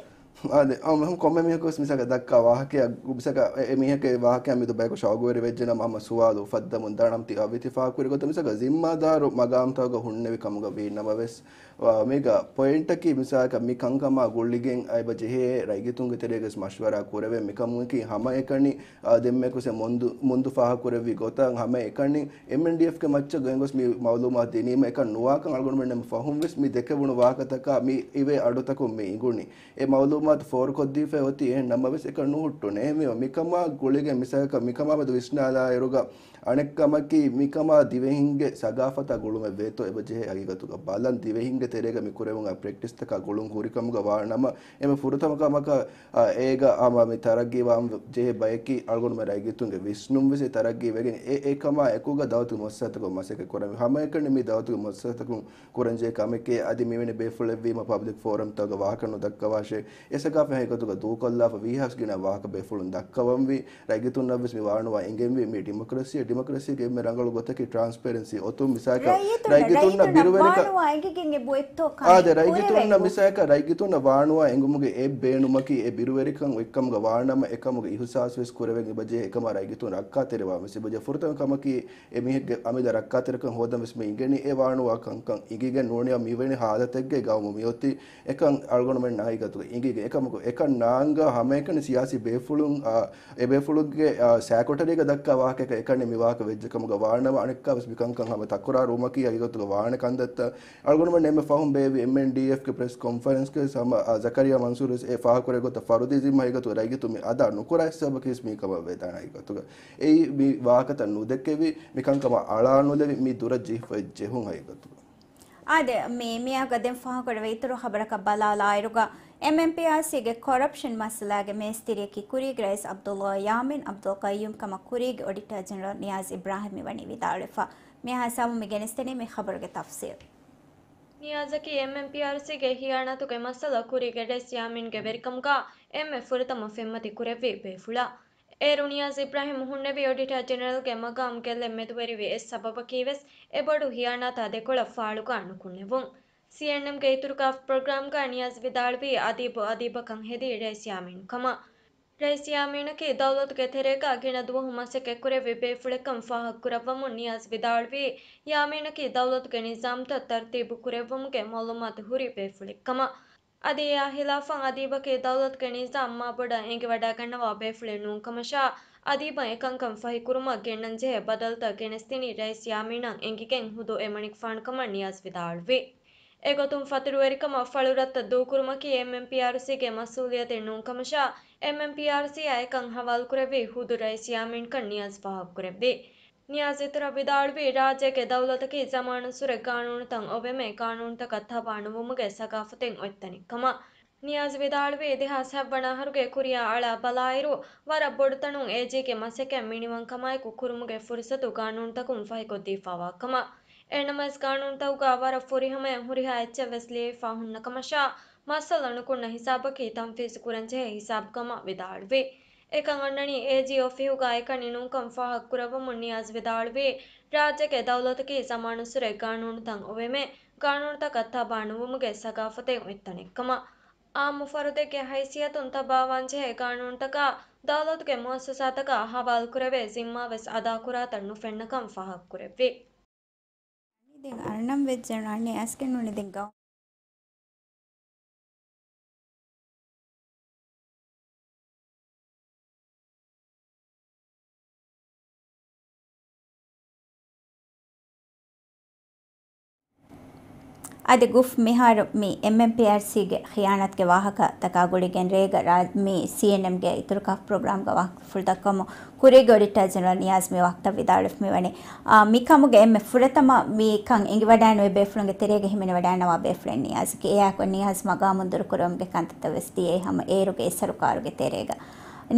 އާދެ، އަ، ކޮންމެ މީހަކުވެސް މިސާލަކަށް ދައްކާ ވާހަކައެއް، މިސާލަކަށް އެ، އެ މީހަކީ ވާހަކައިން މިދު ބަޔަކު ޝައުގުވެރި ވެއްޖެނަމަ ހަމަ ސުވާލު އުފައްދަމުން ދާނަމަ ތި އަ، ތި ފާހަގަކުރި ގޮތަށް މިސާލަކަށް ޒިންމާދާރު މަގާމްތަކުގަ ހުންނެވި ކަމުގަ ވީ ނަމަވެސް، އާ، މީގަ ޕޮއިންޓަކީ މިސާލަކަށް މި ކަންކަމާ ގުޅިގެން އައިބަ ޖެހޭ ރައްޔިތުންގެ ތެރޭގަސް މަޝްވަރާ ކުރެވޭ މިކަމަކީ ހަމައެކަނި، އާ، ދެންމެ ކުސެ މޮންދު، މޮންދު ފާހަގަކުރެއްވި ގޮތަށް ހަމައެކަނި އެމްއެންޑީއެފްގެ މައްޗަށް ގޮތްގޮސް މި މައުލޫމާތު ދިނީމަ އެކަން ނުވާކަން އަޅުގަނޑުމެން ފަހުން ވެސް މި ދެކެވުނު ވާހަކަތަކާ މި އިވޭ އަޑުތަކުން މި އިނގުނީ. އެ މައުލޫމާތު ފޯރުކޮށްދީފައި އޮތީ އެހެން ނަމަވެސް އެކަން ނުހުއްޓުނޭ. އެހެންވީމަ މިކަމާ ގުޅިގެން މިސާލަކަށް މިކަމާ މެދު ވިސްނާލާއިރުގަ އަނެއްކަމަކީ މިކަމާ ދިވެހިންގެ ސަގާފަތާ ގުޅުމެއް ވޭތޯ އެބަ ޖެހޭ ހަގީގަތުގަ ބަލަން ދިވެހިންގެ ތެރޭގަ މި ކުރެވުނު ޕްރެކްޓިސްތަކާ ގުޅުން ހުރިކަމުގަ ވާ ނަމަ އެމެ ފުރަތަމަ ކަމަކަށް، އާ، އޭގަ ހަމަ މި ތަރައްގީވާން ޖެހޭ ބަޔަކީ އަޅުގަނޑުމެން ރައްޔިތުންގެ ވިސްނުން ވެސް އެ ތަރައްގީ ވެގެން އެ، އެކަމާ އެކުގަ ދައުލަތުގެ މުއައްސަސާތަކުން މަސައްކަތް ކުރަން ހަމައެކަނި މި ދައުލަތުގެ މުއައްސަސާތަކުން ކުރަންޖެހޭ ކަމެކޭ. އަދި މިވެނި ބޭފުޅެއްވީމަ ޕަބްލިކް ފޯރަމްތަކުގަ ވާހަކަ ނުދައްކަވާށޭ. އެ ސަގާފަތް ހަގީގަތުގަ ދޫކޮށްލާފަ ވީހާވެސް ގިނަ ވާހަކަ ބޭފުޅުން ދައްކަވަންވީ. ރައްޔިތުންނަށްވެސް މި ވާނުވާ އެނގެންވީ މި ޑިމޮކްރަސީ، ޑިމޮކްރަސީގެ އެންމެ ރަނގަޅު ގޮތަކީ ޓްރާންސްޕޭރެންސީ އޮތުން. މިސާލަކަށް ރައްޔިތުންނަށް ބިރުވެރިކަން، ވާނުވާ އެނގިގެން އެބައޮތްތޯ ކަމެއް އާދެ، ރައްޔިތުންނަށް ކުރެވޭ. މިސާލަކަށް ރައްޔިތުންނަށް ވާނުވާ އެނގުމުގެ އެއް ބޭނުމަކީ އެ ބިރުވެރިކަން އޮތްކަމުގަ ވާނަމަ އެކަމުގެ އިހުސާސްވެސް ކުރެވެން އެބަޖެހޭ. އެކަމާ ރައްޔިތުން ރައްކާތެރިވާން ވެސް އެބަޖެހޭ. ފުރަތަމަ ކަމަކީ އެ މީހެއްގެ އަމިއްލަ ރައްކާތެރިކަން ހޯދަން ވެސް މި އިނގެނީ. އެ ވާނުވާ ކަންކަން އިނގިގެން ނޫނީ މިވެނި ހާލަތެއްގައި ގައުމު މިއޮތީ. އެކަން އަޅުގަނޑުމެން ހަގީގަތުގަ އިނގިގެން އެކަމަކު އެކަން ނާންގާ ހަމައެކަނި ސިޔާސީ ބޭފުޅުން، އާ، އެ ބޭފުޅުންގެ، އާ، ސެކްރެޓަރީގަ ދައްކާ ވާހަކައަކަށް އެކަނި މި ވާހަކަ ވެއްޖެ ކަމުގަ ވާނަމަ އަނެއްކާވެސް މިކަންކަން ހަމަ ތަކުރާރުވުމަކީ ހަގީގަތުގަ ވާނެ ކަންތައްތައް. އަޅުގަނޑުމެން އެންމެ ފަހުން ބޭއްވި އެމްއެންޑީއެފްގެ ޕްރެސް ކޮންފަރެންސްގަ ހަމަ، އާ، ޒަކަރިޔާ މަންސޫރު ވެސް އެ ފާހަގަކުރޭ ގޮތަށް ފަރުދީ ޒިންމާ ހަގީގަތުގަ ރައްޔިތުން މި އަދާ ނުކުރާ ހިސާބަކީ ވެސް މީ ކަމަށް ވެދާނެ ހަގީގަތުގަ. އެއީ މި ވާހަކަތައް ނުދެކެވި، މި ކަންކަމަށް އަޅާނުލެވި، މި ދުރަށް ޖެހިފައި ޖެހުން ހަގީގަތުގަ. އާދެ، މި، މިއަށް ގަދަން ފާހަގަކުރެވޭ އިތުރު ޚަބަރަކަށް ބަލާލާއިރުގަ، އެމްއެމްޕީއާރްސީގެ ކޮރަޕްޝަން މައްސަލާގެ މޭސްތިރިއަކީ ކުރީގެ ރައީސް ޢަބްދުﷲ ޔާމީން ޢަބްދުލްޤައްޔޫމް ކަމަށް ކުރީގެ އޮޑިޓާ ޖެނެރަލް ނިޔާޒް އިބްރާހިމް މިވަނީ ވިދާޅުވެފަ. މިހާ ހިސާބުން މި ގެނެސްދެނީ މި ޚަބަރުގެ ތަފްސީލް. ނިޔާޒަކީ އެމްއެމްޕީއާރްސީގެ ހިޔާނާތުގެ މައްސަލަ ކުރީގެ ރައީސް ޔާމީންގެ ވެރިކަމުގަ އެންމެ ފުރަތަމަ ފެންމަތި ކުރެއްވި ބޭފުޅާ. އޭރު ނިޔާޒް އިބްރާހިމް ހުންނެވި އޮޑިޓާ ޖެނެރަލްގެ މަގާމް ގެއްލެން މެދުވެރިވި އެއް ސަބަބަކީވެސް އެބޮޑު ހިޔާނާތާ ދެކޮޅަށް ފާޅުގަ ނުކުންނެވުން. ސީއެންއެމްގެ އިތުރުކާފް ޕްރޮގްރާމްގަ ނިޔާޒް ވިދާޅުވީ އަދީބު އަދީބަކަށް ހެދީ ރައީސް ޔާމީން ކަމަށް. ރައީސް ޔާމީނަކީ ދައުލަތުގެ ތެރޭގަ ގިނަ ދުވަހު މަސައްކަތްކުރެއްވި ބޭފުޅެއްކަން ފާހަގަކުރައްވަމުން ނިޔާޒް ވިދާޅުވީ، ޔާމީނަކީ ދައުލަތުގެ ނިޒާމްތައް ތަރުތީބު ކުރެއްވުމުގެ މައުލޫމާތު ހުރި ބޭފުޅެއްކަމަށް. އަދި އެއާ ހިލާފަށް އަދީބަކީ ދައުލަތުގެ ނިޒާމް މާބޮޑަށް އެނގިވަޑައިގަންނަވާ ބޭފުޅެއް ނޫންކަމަށާ، އަދީބަށް އެކަންކަން ފަހިކުރުމަށް ގެންނަންޖެހޭ ބަދަލުތައް ގެނެސްދިނީ ރައީސް ޔާމީނަށް އެނގިގެން ހުދު އެމަނިކުފާނުކަމަށް ނިޔާޒް ވިދާޅުވި. އެގޮތުން ފަތުރުވެރިކަމަށް ފަޅުރަށްތައް ދޫކުރުމަކީ އެމްއެމްޕީއާރްސީގެ މަސްއޫލިއްޔަތެއް ނޫންކަމަށާ، އެމްއެމްޕީއާރްސީއާ އެކަން ހަވާލުކުރެއްވީ ހުދު ރައީސް ޔާމީންކަން ނިޔާޒް ފާހަގަކުރެއްވި. ނިޔާޒް އިތުރަށް ވިދާޅުވީ، ރާއްޖޭގެ ދައުލަތަކީ ޒަމާނުއްސުރެ ގާނޫނުތައް އޮވެމެ، ގާނޫނުތަކަށް ތަބާ ނުވުމުގެ ސަގާފަތެއް އޮތް ތަނެއްކަމަށް. ނިޔާޒް ވިދާޅުވީ، ދެހާސް ހަތްވަނަ އަހަރުގެ ކުރިއަށް އަޅާ ބަލާއިރު، ވަރަށް ބޮޑުތަނުން އޭޖީގެ މަސައްކަތް މިނިވަންކަމާއެކު ކުރުމުގެ ފުރުސަތު ގާނޫނުތަކުން ފަހިކޮށްދީފާވާކަމަށް. އެހެންނަމަވެސް، ގާނޫނުތަކުގަ ވަރަށް ފުރިހަމަޔަށް ހުރިހާ އެއްޗެއްވެސް ލިޔެވިފާ ހުންނަކަމަށާ، މައްސަލަ ނުކުންނަ ހިސާބަކީ ތަންފީޒު ކުރަންޖެހޭ ހިސާބުކަމަށް ވިދާޅުވި. އެކަން އޮންނަނީ އޭޖީ އޮފީހުގަ އެކަނި ނޫންކަން ފާހަގަކުރައްވަމުން ނިޔާޒް ވިދާޅުވީ، ރާއްޖޭގެ ދައުލަތަކީ ޒަމާނުއްސުރެ ގާނޫނުތައް އޮވެމެ، ގާނޫނުތަކަށް ތަބާ ނުވުމުގެ ސަގާފަތެއް އޮތް ތަނެއްކަމަށް. އާއްމު ފަރުދެއްގެ ހައިސިއްޔަތުން ތަބާވާންޖެހޭ ގާނޫނުތަކާ ދައުލަތުގެ މުއައްސަސާތަކާ ހަވާލުކުރެވޭ ޒިންމާވެސް އަދާކުރާތަން ނުފެންނަކަން ފާހަގަކުރެއްވި. ދެން އަންނަން ވެއްޖެ ނާންނޭ އަސްގެން ނޫނީ ދެން ގައު- އަދި ގުފް މިހާރު މި އެމްއެމްޕީއާރްސީގެ ޚިޔާނާތުގެ ވާހަކަތަކާ ގުޅިގެން ރޭގަ ރާ-، މި ސީއެންއެމްގެ އިތުރުކާފް ޕްރޮގްރާމްގަ ވާހަކަފުޅު ދައްކަމު ކުރީގެ އޮޑިޓާ ޖެނެރަލް ނިޔާޒް މި ވާހަކަތައް ވިދާޅުވެފަ މިވަނީ. އާ، މިކަމުގެ އެންމެ ފުރަތަމަ މި ކަން އެނގިވަޑައިނުވެ ބޭފުޅުންގެ ތެރޭގަ ހިމެނިވަޑައިންނަވާ ބޭފުޅެއް ނިޔާޒަކީ. އެއާއެކު ނިޔާޒް މަގާމުން ދުރުކުރުވުމުގެ ކަންތައްތައް ވެސް ދިޔައީ ހަމަ އޭރުގެ އެއް ސަރުކާރުގެ ތެރޭގަ.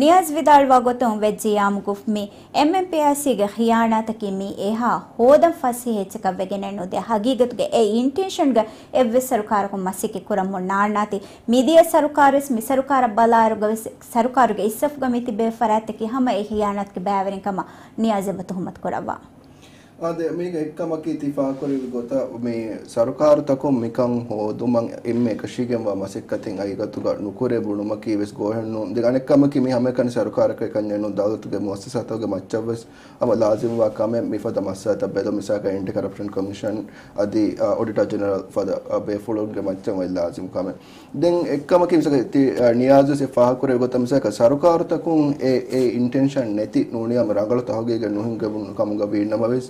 ނިޔާޒް ވިދާޅުވާ ގޮތުން ވެއްޖިއްޔާމު ގުފް މި އެމްއެމްޕީއާރްސީގެ ޚިޔާނާތަކީ މީ އެހާ ހޯދަން ފަސޭހަ އެއްޗަކަށް ވެގެނެއް ނުދޭ. ހަގީގަތުގަ އެ އިންޓެންޝަންގަ އެއްވެސް ސަރުކާރަކުން މަސައްކަތް ކުރަމުން ނާންނާތީ. މިދިޔަ ސަރުކާރުވެސް މި ސަރުކާރަށް ބަލާއިރުގަވެސް ސަރުކާރުގެ އިސްސަފުގަ މިތިބޭ ފަރާތްތަކީ ހަމަ އެ ޚިޔާނާތުގެ ބައިވެރިންކަމަށް ނިޔާޒް އެބަ ތުހުމަތު ކުރައްވާ. އާދެ، މީގެ އެއްކަމަކީ ތި ފާހަގަކުރެއްވި ގޮތަށް މި ސަރުކާރުތަކުން މިކަން ހޯދުމަށް އެންމެ އެކަށީގެންވާ މަސައްކަތެއް އައިގަތުގަ ނުކުރޭ ބުނުމަކީ ވެސް ގޯހެއް ނޫން. ދެން އަނެއްކަމަކީ މި ހަމައެކަނި ސަރުކާރަކަށް ކަންޏެއް ނޫން، ދައުލަތުގެ މުއައްސަސާތަކުގެ މައްޗަށް ވެސް ހަމަ ލާޒިމްވާ ކަމެއް މިފަދަ މައްސަލަތައް ބެލުން، މިސާލަކަށް އެންޓި ކަރަޕްޝަން ކޮމިޝަން އަދި، އާ، އޮޑިޓަރ ޖެނެރަލް ފަދަ، އާ، ބޭފުޅުންގެ މައްޗަށް އޮތް ލާޒިމް ކަމެއް. ދެން އެއްކަމަކީ މިސާލަކަށް ތި، އާ، ނިޔާޒު ވެސް ފާހަގަކުރެއްވި ގޮތަށް މިސާލަކަށް ސަރުކާރުތަކުން އެ، އެ އިންޓެންޝަން ނެތި ނޫނީ ހަމަ ރަނގަޅު ތަހުގީގެއް ނުހިންގެވުނު ކަމުގަ ވީ ނަމަވެސް،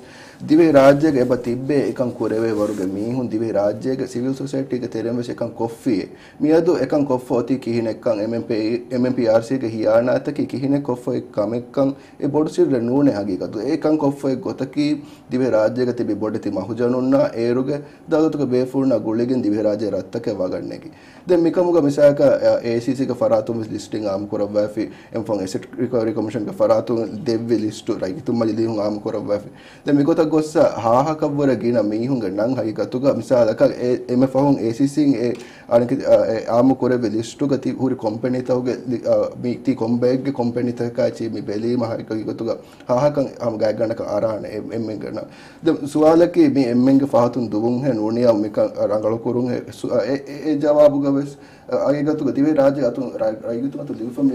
ދިވެހި ރާއްޖޭގަ އެބަ ތިއްބޭ އެކަން ކުރެވޭ ވަރުގެ މީހުން ދިވެހި ރާއްޖޭގެ ސިވިލް ސޮސައިޓީގެ ތެރެއިން ވެސް އެކަން ކޮށްފިއޭ. މިއަދު އެކަން ކޮށްފަ އޮތީ ކިހިނެއްކަން، އެމްއެމްޕީ، އެމްއެމްޕީއާރްސީގެ ހިޔާނާތަކީ ކިހިނެއް ކޮށްފަ އޮތް ކަމެއްކަން އެ ބޮޑު ސިއްރެއް ނޫނޭ ހަގީގަތު. އެ ކަން ކޮށްފަ އޮތް ގޮތަކީ ދިވެހި ރާއްޖޭގަ ތިބި ބޮޑެތި މަހުޖަނުންނާ އޭރުގެ ދައުލަތުގެ ބޭފުޅުންނާ ގުޅިގެން ދިވެހި ރާއްޖޭ ރަށްތަކެއް ވަގަށް ނެގި. ދެން މިކަމުގަ މިސާލަކަށް، އޭސީސީގެ ފަރާތުން ވެސް ލިސްޓިން އާއްމު ކުރައްވައިފި، އެމްފޯން އެސެޓް ރިކަވަރީ ކޮމިޝަންގެ ފަރާތުން ދެއްވި ލިސްޓު ރައްޔިތުން މަޖިލީހުން އާއްމު ކުރައްވައިފި. ދެން މިގޮތަށް ގޮއްސަ ހާހަކަށްވުރެ ގިނަ މީހުންގެ ނަން ހަގީގަތުގަ މިސާލަކަށް އެ، އެންމެ ފަހުން އޭސީސީން އެ އަނެކި، އަ، އެ އާއްމު ކުރެއްވި ލިސްޓުގަ ތި ހުރި ކޮމްޕެނީތަކުގެ ލި-، އަ، މި ތި ކޮން ބައެއްގެ ކޮމްޕެނީތަކާ ޗި މި ބެލީމަ ހަގީގަތުގަ ހާހަކަން ހަމަ ގާތްގަނޑަކަށް އަރާނެ އެ-، އެންމެންގެ ނަން. ދެން ސުވާލަކީ މި އެންމެންގެ ފަހަތުން ދުވުންހޭ ނޫނިޔާ މިކަން ރަނގަޅުކުރުންހޭ ސު-، އެ، އެ، އެ ޖަވާބުގަ ވެސް އަ، ހަގީގަތުގަ ދިވެހި ރާއްޖޭ އަތުން ރަ-، ރައްޔިތުން އަތުން ލިބިފަ މި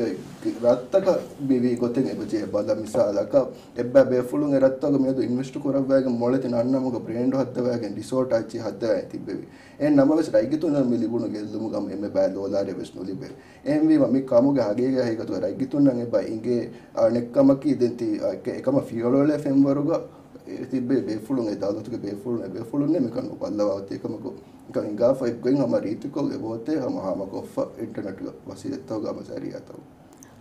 ރަށްތަކަށް މިވީ ގޮތެއް އެބަޖެހޭ ބަލަ މިސާލަކަށް އެއްބައި ބޭފުޅުން އެ ރަށްތަކުގަ މިއަދު އިންވެސްޓް ކުރައްވައިގެން މޮޅެތި ނަންނަމުގަ ބްރޭންޑު ހައްދަވައިގެން ރިސޯޓް އެއްޗެއް ހައްދަވައި ތިއްބެވި. އެހެން ނަމަވެސް ރައްޔިތުންނަށް މި ލިބުނު ގެއްލުމުގަ އެންމެ ބައި ޑޮލާރެއް ވެސް ނުލިބޭ. އެހެންވީމަ މި ކަމުގެ ހަގީގަތް ހަގީގަތުގަ ރައްޔިތުންނަށް އެބަ އިނގޭ، އަ، ނެއްކަމަކީ ދެން ތި، އަ، އެ-، އެކަމަށް ފިޔަވަޅުއެޅޭ ފެންވަރުގަ އެ ތިއްބެވި ބޭފުޅުން، އެ ދައުލަތުގެ ބޭފުޅުން، އެ ބޭފުޅުންނޭ މިކަން ނުބައްލަވާ އޮތީ ކަމަކު ނިކަން ހިނގާފަ އެއްގޮތް ހަމަ ރީތިކޮށް އެބަ އޮތޭ ހަމަ ހާމަކޮށްފަ އިންޓަރނެޓްގެ ވަސީލަތްތަކުގަ ހަމަ ޒަރީއާތަކު.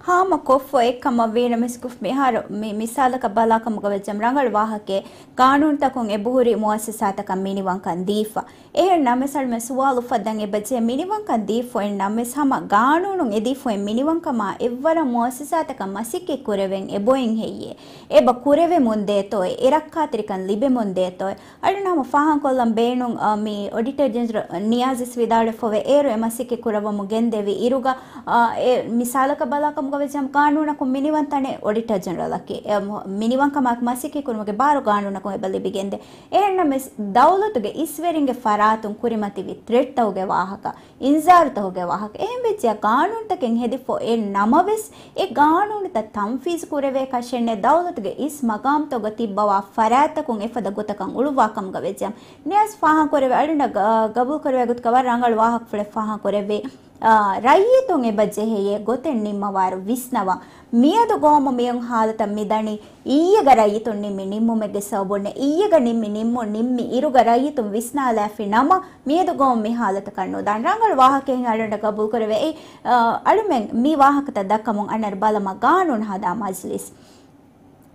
ހާމަކޮށްފަ އެއްކަމަށް ވީނަމަވެސް މިހާރު މި މިސާލަކަށް ބަލާކަމުގަ ވެއްޖެ ރަނގަޅު ވާހަކައެއް، ގާނޫނުތަކުން އެބަހުރި މުއައްސަސާތަކަށް މިނިވަންކަން ދީފަ. އެހެން ނަމަވެސް އަޅުމެން ސުވާލު އުފައްދަން އެބަޖެހޭ މިނިވަންކަން ދީފައިން ނަމަވެސް ހަމަ ގާނޫނުން އެދީފައިން މިނިވަންކަމާ އެއްވަރަށް މުއައްސަސާތަކަށް މަސައްކަތް ކުރެވެން އެބައޮތް ހެއްޔޭ؟ އެބަ ކުރެވެމުން ދޭތޯއޭ؟ އެ ރައްކާތެރިކަން ލިބެމުން ދޭތޯއޭ؟ އަޅުން ހަމަ ފާހަގަކޮށްލަން ބޭނުން، އަ، މި އޮޑިޓަރ ޖެނެރަލް ނިޔާޒިސް ވިދާޅުވެފަވޭ އޭރު އެ މަސައްކަތް ކުރައްވަމުން ގެންދެވި އިރުގަ، އަ، އެ މިސާލަކަށް ބަލާކަމުގަ ވެއްޖެ ހަމަ ގާނޫނަކުން މިނިވަންތަނެއް އޮޑިޓަރ ޖެނެރަލަކީ. އެ މު-، މިނިވަންކަމާއެކު މަސައްކަތް ކުރުމުގެ ބާރު ގާނޫނަކުން އެބަ ލިބިގެންދޭ. އެހެންނަމަވެސް ދައުލަތުގެ އިސްވެރިންގެ ފަރާތުން ކުރިމަތިވި ތްރެޓްތަކުގެ ވާހަކަ، އިންޒާރުތަކުގެ ވާހަކަ، އެހެން ވެއްޖެއްޔާ ގާނޫނުތަކެއް ހެދިފަ އެ ނަމަވެސް، އެ ގާނޫނުތައް ތަންފީޒު ކުރެވޭ ކަށެއްނެތް ދައުލަތުގެ އިސް މަގާމްތަކުގަ ތިއްބަވާ ފަރާތްތަކުން އެފަދަ ގޮތަކަށް އުޅުއްވާ ކަމުގަ ވެއްޖެ. ނިޔާޒް ފާހަގަކުރެވޭ އަޅުންނަށް ގަ-، ގަބޫލުކުރެވޭ ގޮތުގަ ވަރަށް ރަނގަޅު ވާހަކަފުޅެއް ފާހަގަކުރެއްވި. އާ، ރައްޔިތުން އެބަ ޖެހެޔޭ ގޮތެއް ނިންމަވާއިރު ވިސްނަވާ. މިއަދު ގައުމު މިއޮތް ހާލަތަށް މިދަނީ، އިއްޔެގަ ރައްޔިތުން ނިންމި ނިންމުމެއްގެ ސަބަބުންނޭ. އިއްޔެގަ ނިންމި ނިންމުން ނިންމި އިރުގަ ރައްޔިތުން ވިސްނާލާފި ނަމަ، މިއަދު ގައުމު މި ހާލަތަކަށް ނުދާނެ. ރަނގަޅު ވާހަކައެއް އަޅުގަނޑަށް ގަބޫލުކުރެވޭ. އެއީ، އާ، އަޅުމެން މި ވާހަކަތައް ދައްކަމުން އަންނައިރު ބަލަމާ ގާނޫނު ހަދާ މަޖްލިސް.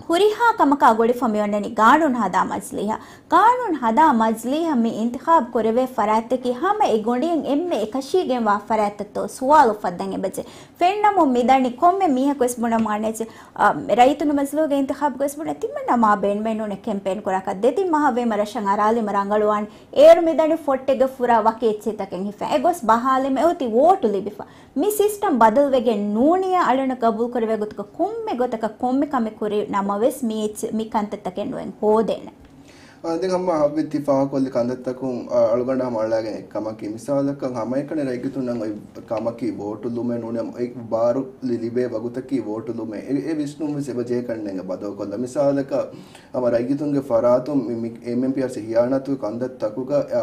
ހުރިހާ ކަމަކާ ގުޅިފަ މި އޮންނަނީ ގާނޫނު ހަދާ މަޖްލީހަށް. ގާނޫނު ހަދާ މަޖްލީހަށް މި އިންތިޚާބު ކުރެވޭ ފަރާތްތަކީ ހަމަ އެ ގޮނޑިއިން އެންމެ އެކަށީގެންވާ ފަރާތްތައްތޯ ސުވާލު އުފައްދަން އެބަޖެ. ފެންނަމުން މިދަނީ ކޮންމެ މީހަކު ވެސް ބުނަމުން އަނެއް، އަ، ރައްޔިތުންގެ މަޖިލީހުގެ އިންތިޚާބުގަ ވެސް ބުނެ ތިމަންނަ މާ ބޭނުމެއް ނޫނޭ ކެމްޕޭން ކުރާކަށް. ދެތިން މަހަށް ވީމަ ރަށަށް އަރާލީމަ ރަނގަޅުވާނެ. އޭރު މިދަނީ ފޮއްޓެއްގަ ފުރާ ވަކި އެއްޗެއްތަކެއް ހިފަ. އެ ގޮސް ބަހާލީމަ އެ އޮތީ ވޯޓު ލިބިފަ. މި ސިސްޓަމް ބަދަލުވެގެން ނޫނިޔާ އަޅުން ގަބޫލުކުރެވޭ ގޮތުގަ ކޮންމެ ގޮތަކަށް ކޮންމެ ކަމެއް ކުރި ނަމަވެސް މި އެއްޗެއް، މި ކަންތައްތަކެއް ނުއެއް ހޯދޭނެ. އާ، ދެން ހަމަ ހައްވި ތި ފާހަގަކޮށްލި ކަންތައްތަކުން، އާ، އަޅުގަނޑަށް ހަމަ އަޅާގެން އެއްކަމަކީ، މިސާލަކަށް ހަމައެކަނި ރައްޔިތުންނަށް އޮތް ކަމަކީ ވޯޓު ލުމޭ ނޫނީ އެ ބާރު ލި-، ލިބޭ ވަގުތަކީ ވޯޓު ލުމޭ. އެ، އެ ވިސްނުން ވެސް އެބަ ޖެހޭ ކަންނޭނގެ ބަދަލުކޮށްލަ. މިސާލަކަށް ހަމަ ރައްޔިތުންގެ ފަރާތުން މި، މި އެމްއެމްޕީއާރްސީ ހިޔާނާތުގެ ކަންތައްތަކުގަ، އާ،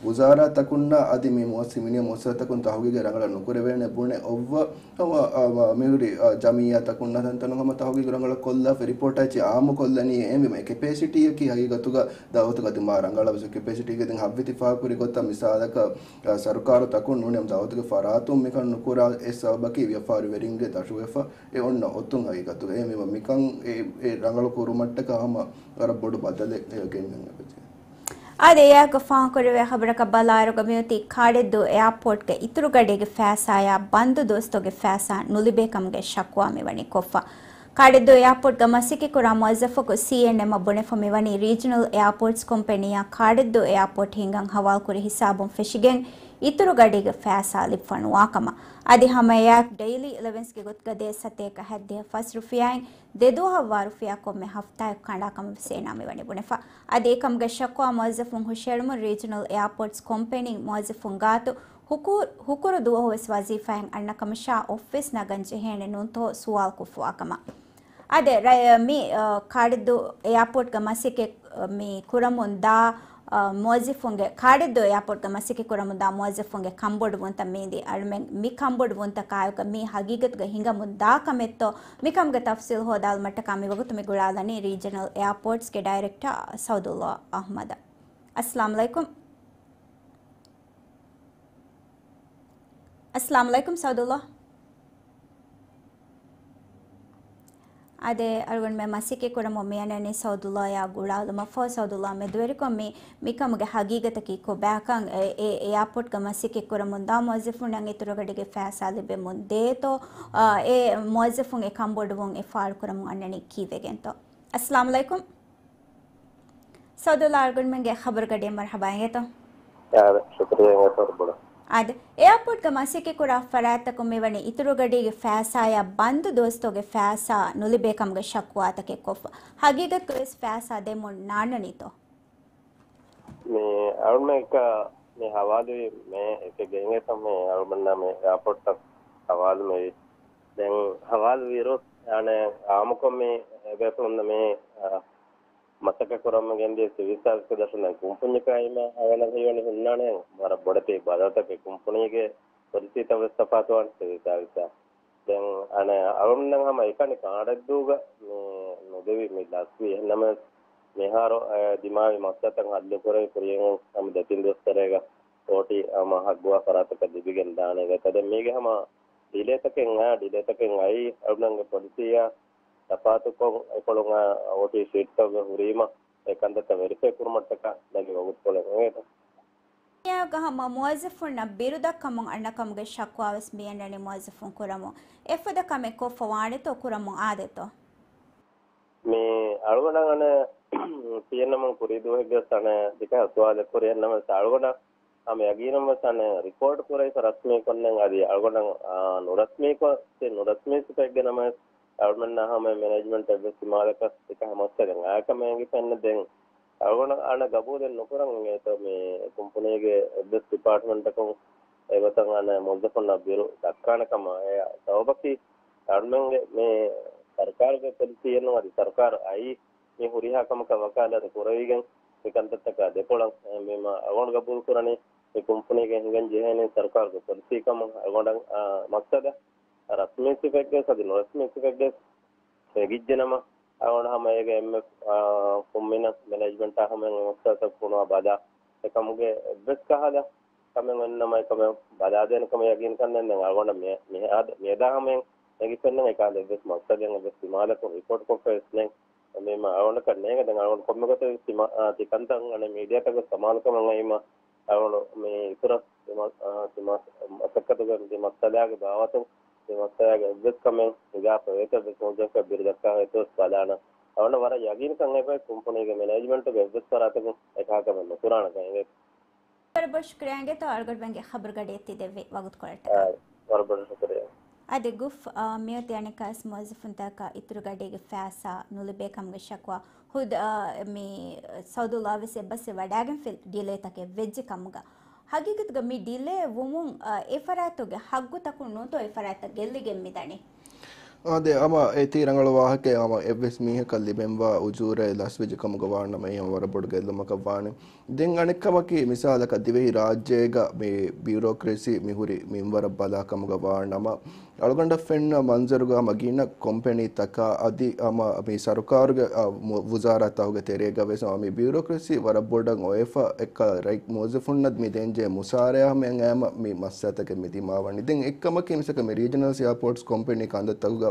ވުޒާރާތަކުންނާ އަދި މި މުއައްސި-، މިނިވަ މުއައްސަސާތަކުން ތަހުގީގެއް ރަނގަޅަށް ނުކުރެވޭނެ ބުނެ އޮއްވަ، ހަމަ، އާ، މި ހުރި، އާ، ޖަމިއްޔާތަކުންނާ ތަންތަނުން ހަމަ ތަހުގީގު ރަނގަޅަށް ކޮށްލާފަ ރިޕޯޓް އެއްޗެއް އާއްމު ކޮށްލަނީ. އެހެންވީމަ އެ ކެޕޭސިޓީއަކީ ހަގީގަތުގަ ދައުލަތުގަ ދިމާ ރަނގަޅަށް ވެސް ކެޕޭސިޓީގެ ދެން ހައްވި ތި ފާހަގަކުރި ގޮތަށް މިސާލަކަށް، އާ، ސަރުކާރު ތަކުން ނޫނީ ދައުލަތުގެ ފަރާތުން މިކަން ނުކުރާ އެއް ސަބަބަކީ ވިޔަފާރިވެރިންގެ ދަށުވެފަ އެ އޮންނަ އޮތުން ހަގީގަތުގަ. އެހެންވީމަ މިކަން އެ، އެ ރަނގަޅު ކުރުމަށްޓަކާ ހަމަ ވަރަށް ބޮޑު ބަދަލެއް އެ ގެންނަން އެބަޖެހޭ. އާދެ، އެއާއެކު ފާހަގަކުރެވޭ ޚަބަރަކަށް ބަލާއިރުގަ މިއޮތީ ކާޑެއްދޫ އެއާޕޯޓްގެ އިތުރު ގަޑީގެ ފައިސާޔާ ބަންދު ދުވަސްތަކުގެ ފައިސާ ނުލިބޭ ކަމުގެ ޝަކުވާ މިވަނީ ކޮށްފަ. ކާޑެއްދޫ އެއާޕޯޓްގަ މަސައްކަތްކުރާ މުވައްޒަފަކު ސީއެންއެމަށް ބުނެފަ މިވަނީ ރީޖަނަލް އެއާޕޯޓްސް ކޮމްޕެނީއާ ކާޑެއްދޫ އެއާޕޯޓް ހިންގަން ހަވާލުކުރި ހިސާބުން ފެށިގެން އިތުރު ގަޑީގެ ފައިސާ ލިބިފަ ނުވާކަމަށް. އަދި ހަމައެއާއެކު ޑެއިލީ އެލަވެންސްގެ ގޮތުގަ ދޭއް ސަތޭކަ ހަތްދިހަ ފަސް ރުފިޔާއިން ދެދުވަހަށްވާ ރުފިޔާ ކޮންމެ ހަފްތާއެއް ކަނޑާކަމަށް ވެސް އޭނާ މިވަނީ ބުނެފަ. އަދި އެކަމުގެ ޝަކުވާ މުވައްޒަފުން ހުށައެޅުމުން ރީޖަނަލް އެއާޕޯޓްސް ކޮމްޕެނީ މުވައްޒަފުން ގާތު ހުކު-، ހުކުރު ދުވަހު ވެސް ވަޒީފާއިން އަންނަ ކަމަށާ އޮފީސް ނަގަން ޖެހޭނެ ނޫންތޯ ސުވާލު ކޮށްފަވާ ކަމަށް. އާދެ، ރައްޔި މި، އަ، ކާޑެއްދޫ އެއާޕޯޓްގަ މަސައްކަތް، އަ، މި ކުރަމުން ދާ، އަ، މުވައްޒަފުންގެ، ކާޑެއްދޫ އެއާޕޯޓްގަ މަސައްކަތް ކުރަމުން ދާ މުވައްޒަފުންގެ ކަންބޮޑުވުންތައް މީދި އަޅުމެން މި ކަންބޮޑުވުންތަކާއެކު މީ ހަގީގަތުގަ ހިނގަމުން ދާ ކަމެއްތޯ؟ މިކަމުގެ ތަފްސީލް ހޯދާލުމަށްޓަކާ މިވަގުތު މި ގުޅާލަނީ ރީޖަނަލް އެއާޕޯޓްސްގެ ޑައިރެކްޓާ ސައުދުﷲ އަޙްމަދަށް. އައްސަލާމް ޢަލައިކުމް. އައްސަލާމް ޢަލައިކުމް ސައުދުﷲ. އާދެ، އަޅުގަނޑުމެން މަސައްކަތް ކުރަމުން މިއަންނަނީ ސައުދުﷲއާ ގުޅާލުމަށްފަހު، ސައުދުﷲ މެދުވެރިކޮށް މި، މިކަމުގެ ހަގީގަތަކީ ކޮބާކަން، އެ، އެ އެއާޕޯޓްގަ މަސައްކަތް ކުރަމުން ދާ މުވައްޒަފުންނަށް އިތުރުގަޑީގެ ފައިސާ ލިބެމުން ދޭތޯ، އާ، އެ މުވައްޒަފުން އެ ކަންބޮޑުވުން އެ ފާޅުކުރަމުން އަންނަނީ ކީއްވެގެންތޯ؟ އައްސަލާމް ޢަލައިކުމް. ސައުދުﷲ، އަޅުގަނޑުމެންގެ ޚަބަރުގަޑިއަށް މަރުޙަބާ އިނގޭތޯ. އާދެ، ޝުކުރިއްޔާ އިނގޭތޯ ބޮޑަށް. އާދެ، އެއާޕޯޓްގަ މަސައްކަތްކުރާ ފަރާތްތަކުން މިވަނީ އިތުރުގަޑީގެ ފައިސާއާ ބަންދު ދުވަސްތަކުގެ ފައިސާ ނުލިބޭ ކަމުގެ ޝަކުވާތަކެއް ކޮށްފަ. ހަގީގަތުގަ ވެސް ފައިސާ ދެމުން ނާންނަނީތޯ؟ މި އަޅުމެން މި ހަވާލުވި މޭ އެކެއްގަ އިނގޭތޯ މި އަޅުމެންނާ މި އެއާޕޯޓްތައް ހަވާލު މެވި. ދެން ހަވާލު ވިއިރު، އަނެއް އާއްމުކޮށް މި ބޭފުޅުންނަށް މި، އަ، މަސައްކަތް ކުރަމުން ގެންދިޔަ ސިވިލް ސާވިސްގެ ދަށުން ދެން ކުންފުންޏަކާ އިމާ އަވަނަށް ހީވަނީ ހުންނާނެ ވަރަށް ބޮޑެތި ބަދަލުތަކެއް ކުންފުނީގެ ޕޮލިސީތައް ވެސް ތަފާތުވާނެ ސިވިލް ސާވިސްއާ. ދެން އަނެއް އަޅުގަނޑުމެން ހަމަ އެކަނި ކާޑެއްދޫގަ މި ނުދެވި މި ލަސްވި. އެހެންނަމަވެސް މިހާރު، އަ، ދިމާވި މައްސަލަތައް ހައްލުކުރެވި ކުރިޔަށް ހަމަ ދެތިން ދުވަސްވަރޭގަ އޯޓީ ހަމަ ހައްގުވާ ފަރާތަކަށް ލިބިގެން ދާނެ ގޮތަށް. ދެން މީގެ ހަމަ ޑިލޭތަކެއް އައި، ޑިލޭތަކެއް އައި އަޅުގަނޑުގެ ޕޮލިސީއާ ތަފާތުކޮށް އެކޮޅުން އޯޓީ ޝީޓްތަކުގެ ހުރީމަ އެ ކަންތައްތައް ވެރިފައި ކުރުމަށްޓަކާ ނަގި ވަގުތުކޮޅެއް އެނގޭތަ؟ މިއާގަ ހަމަ މުވައްޒަފުންނަށް ބިރު ދައްކަމުން އަންނަ ކަމުގެ ޝަކުވާ ވެސް މިއަންނަނީ މުވައްޒަފުން ކުރަމުން. އެފަދަ ކަމެއް ކޮށްފަ ވާނެތޯ ކުރަމުން އާދޭތޯ؟ މި އަޅުގަނޑަށް އަނެއް ތިޔަންނަމުން ކުރީ ދުވަހެއްގެ ސަނެ ދިކަ ސުވާލެއް ކުރި އެންނަމަ އަޅުގަނޑަށް ހަމަ ޔަގީނުން ވެސް އަނެއް ރިޕޯޓް ކުރެވިފަ ރަސްމީކޮށްނެން އަދި އަޅުގަނޑަށް، އާ، ނުރަސްމީކޮށް، ތި ނުރަސްމީ ސިފައެއްގެ ނަމަވެސް އަޅުމެންނާ ހަމަ މެނޭޖްމަންޓް އެއްވެސް ދިމާލަކަށް ދިކަ ހަމަސްތަ ދެން އާކަމެއް އެނގިފައެއްނެ. ދެން އަޅުގަނޑަށް އަނެއް ގަބޫލެއް ނުކުރަން އިނގޭތޯ މި ކުންފުނީގެ އެއްވެސް ޑިޕާޓްމަންޓަކުން އެގޮތަށް އަނެއް މުވައްޒަފުންނަށް ބިރު ދައްކާނެ ކަމަށް. އެ ސަބަބަކީ އަޅުމެންގެ މި ސަރުކާރުގެ ޕޮލިސީއެއްނު އަދި ސަރުކާރު އައީ މި ހުރިހާ ކަމަކަށް ވަކާލާތު ކުރެވިގެން މި ކަންތައްތަކާ ދެކޮޅަށް. އެ، މި މަ-، އަޅުގަނޑު ގަބޫލު ކުރަނީ މި ކުންފުނީގެ ހިނގަން ޖެހޭނީ ސަރުކާރުގެ ޕޮލިސީ ކަމަށް. އަޅުގަނޑަށް، އާ، މައްސަލަ ރަސްމީ ސިފައެއްގެ އަދި ނުރަސްމީ ސިފައެއްގެ ވެގިއްޖެނަމަ، އަޅުގަނޑު ހަމަ އޭގެ އެންމެ، އާ، ފުންމިނަށް މެނޭޖްމަންޓާ ހަމަ އެ މައްސަލަތައް ފޮނުވާ ބަލާ އެކަމުގެ އެއްވެސް ކަހަލަ ކަމެއް އޮންނަމަ އެކަމެއް ބަލާދޭނެ ކަމަށް ޔަގީންކަން ދެން އަޅުގަނޑަށް މި-، މިހާ-، މިއަދާ ހަމަޔަށް ނެގިފެންނަން އެކާލަ އެއްވެސް މައްސަލައެއް އެއްވެސް ދިމާލަކުން ރިޕޯޓް ކޮށްފަވެސް ނެތް. މި މަ-، އަޅުގަނޑަކަށް ނޭނގެ ދެން އަޅުގަނޑު ކޮންމެ ގޮތެއް ތި މަ-، އާ، ތި ކަންތައް އަނެއް މީޑިއާތަކަށް ސަމާލުކަމަށް އައީމަ އަޅުގަނޑު މި އިތުރަށް ތި މަ-، އާ، ތި މަ-، މަސައްކަތުގެ ތި މައްސަލާގެ ބާވަތުން ތި މައްސަލާގެ އެއްވެސް ކަމެއް ހިނގާފަ ވޭތޯ އެއްވެސް މުވައްޒަފެއް ބިރު ދައްކާ ވޭތޯ ވެސް ބަލާނަން. އަޅުގަނޑަށް ވަރަށް ޔަގީންކަން އެބައި ކުންފުނީގެ މެނޭޖްމަންޓުގެ އެއްވެސް ފަރާތަކުން އެކަހަލަ ކަމެއް ނުކުރާނެކަން އެނގޭ. ވަރަށް ބޮޑަށް ޝުކުރިއްޔާ އިނގޭތޯ އަޅުގަނޑުމެންގެ ޚަބަރުގަޑިއަށް ތި ދެއްވި ވަގުތުކޮޅަށްޓަކާ. އާ، ވަރަށް ބޮޑަށް ޝުކުރިއްޔާ. އަދި ގުފް، އާ، މިއޮތީ އަނެއްކާވެސް މުވައްޒަފުންތަކަށް އިތުރުގަޑީގެ ފައިސާ ނުލިބޭ ކަމުގެ ޝަކުވާ ހުދު، އާ، މި ސައުދުﷲ ވެސް އެއްބަސްވެ ވަޑައިގެންފި ޑިލޭތަކެއް ވެއްޖެ ކަމުގަ. ހަގީގަތުގަ މި ޑިލޭ ވުމުން، އާ، އެ ފަރާތުގެ ހައްގުތަކުން ނޫންތޯ އެ ފަރާތަށް ގެއްލިގެން މިދަނީ؟ އާދެ، ހަމަ އެތީ ރަނގަޅު ވާހަކައެއް. ހަމަ އެއްވެސް މީހަކަށް ލިބެންވާ އުޖޫރައެއް ލަސްވެއްޖެ ކަމުގަ ވާނަމަ އެ ހަމަ ވަރަށް ބޮޑު ގެއްލުމަކަށް ވާނެ. ދެން އަނެއްކަމަކީ، މިސާލަކަށް ދިވެހި ރާއްޖޭގަ މި ބިއުރޯކްރަސީ މި ހުރި މިންވަރަށް ބަލާ ކަމުގަ ވާނަމަ، އަޅުގަނޑަށް ފެންނަ މަންޒަރުގަ ހަމަ ގިނަ ކޮމްޕެނީތަކާ އަދި ހަމަ މި ސަރުކާރުގެ، އަ، މު-، ވުޒާރާތަކުގެ ތެރޭގަ ވެސް ހަމަ މި ބިއުރޯކްރަސީ ވަރަށް ބޮޑަށް އޮވެފަ އެއްކަ ރައްޔިތު މުވައްޒަފުންނަށް މި ދޭންޖެހޭ މުސާރަޔާ ހަމަ އެނގޭމަ މި މައްސަލަތަކެއް މި ދިމާވަނީ. ދެން އެއްކަމަކީ، މިސާލަކަށް މި ރީޖަނަލް އެއާޕޯޓްސް ކޮމްޕެނީ ކަންތައްތަކުގަ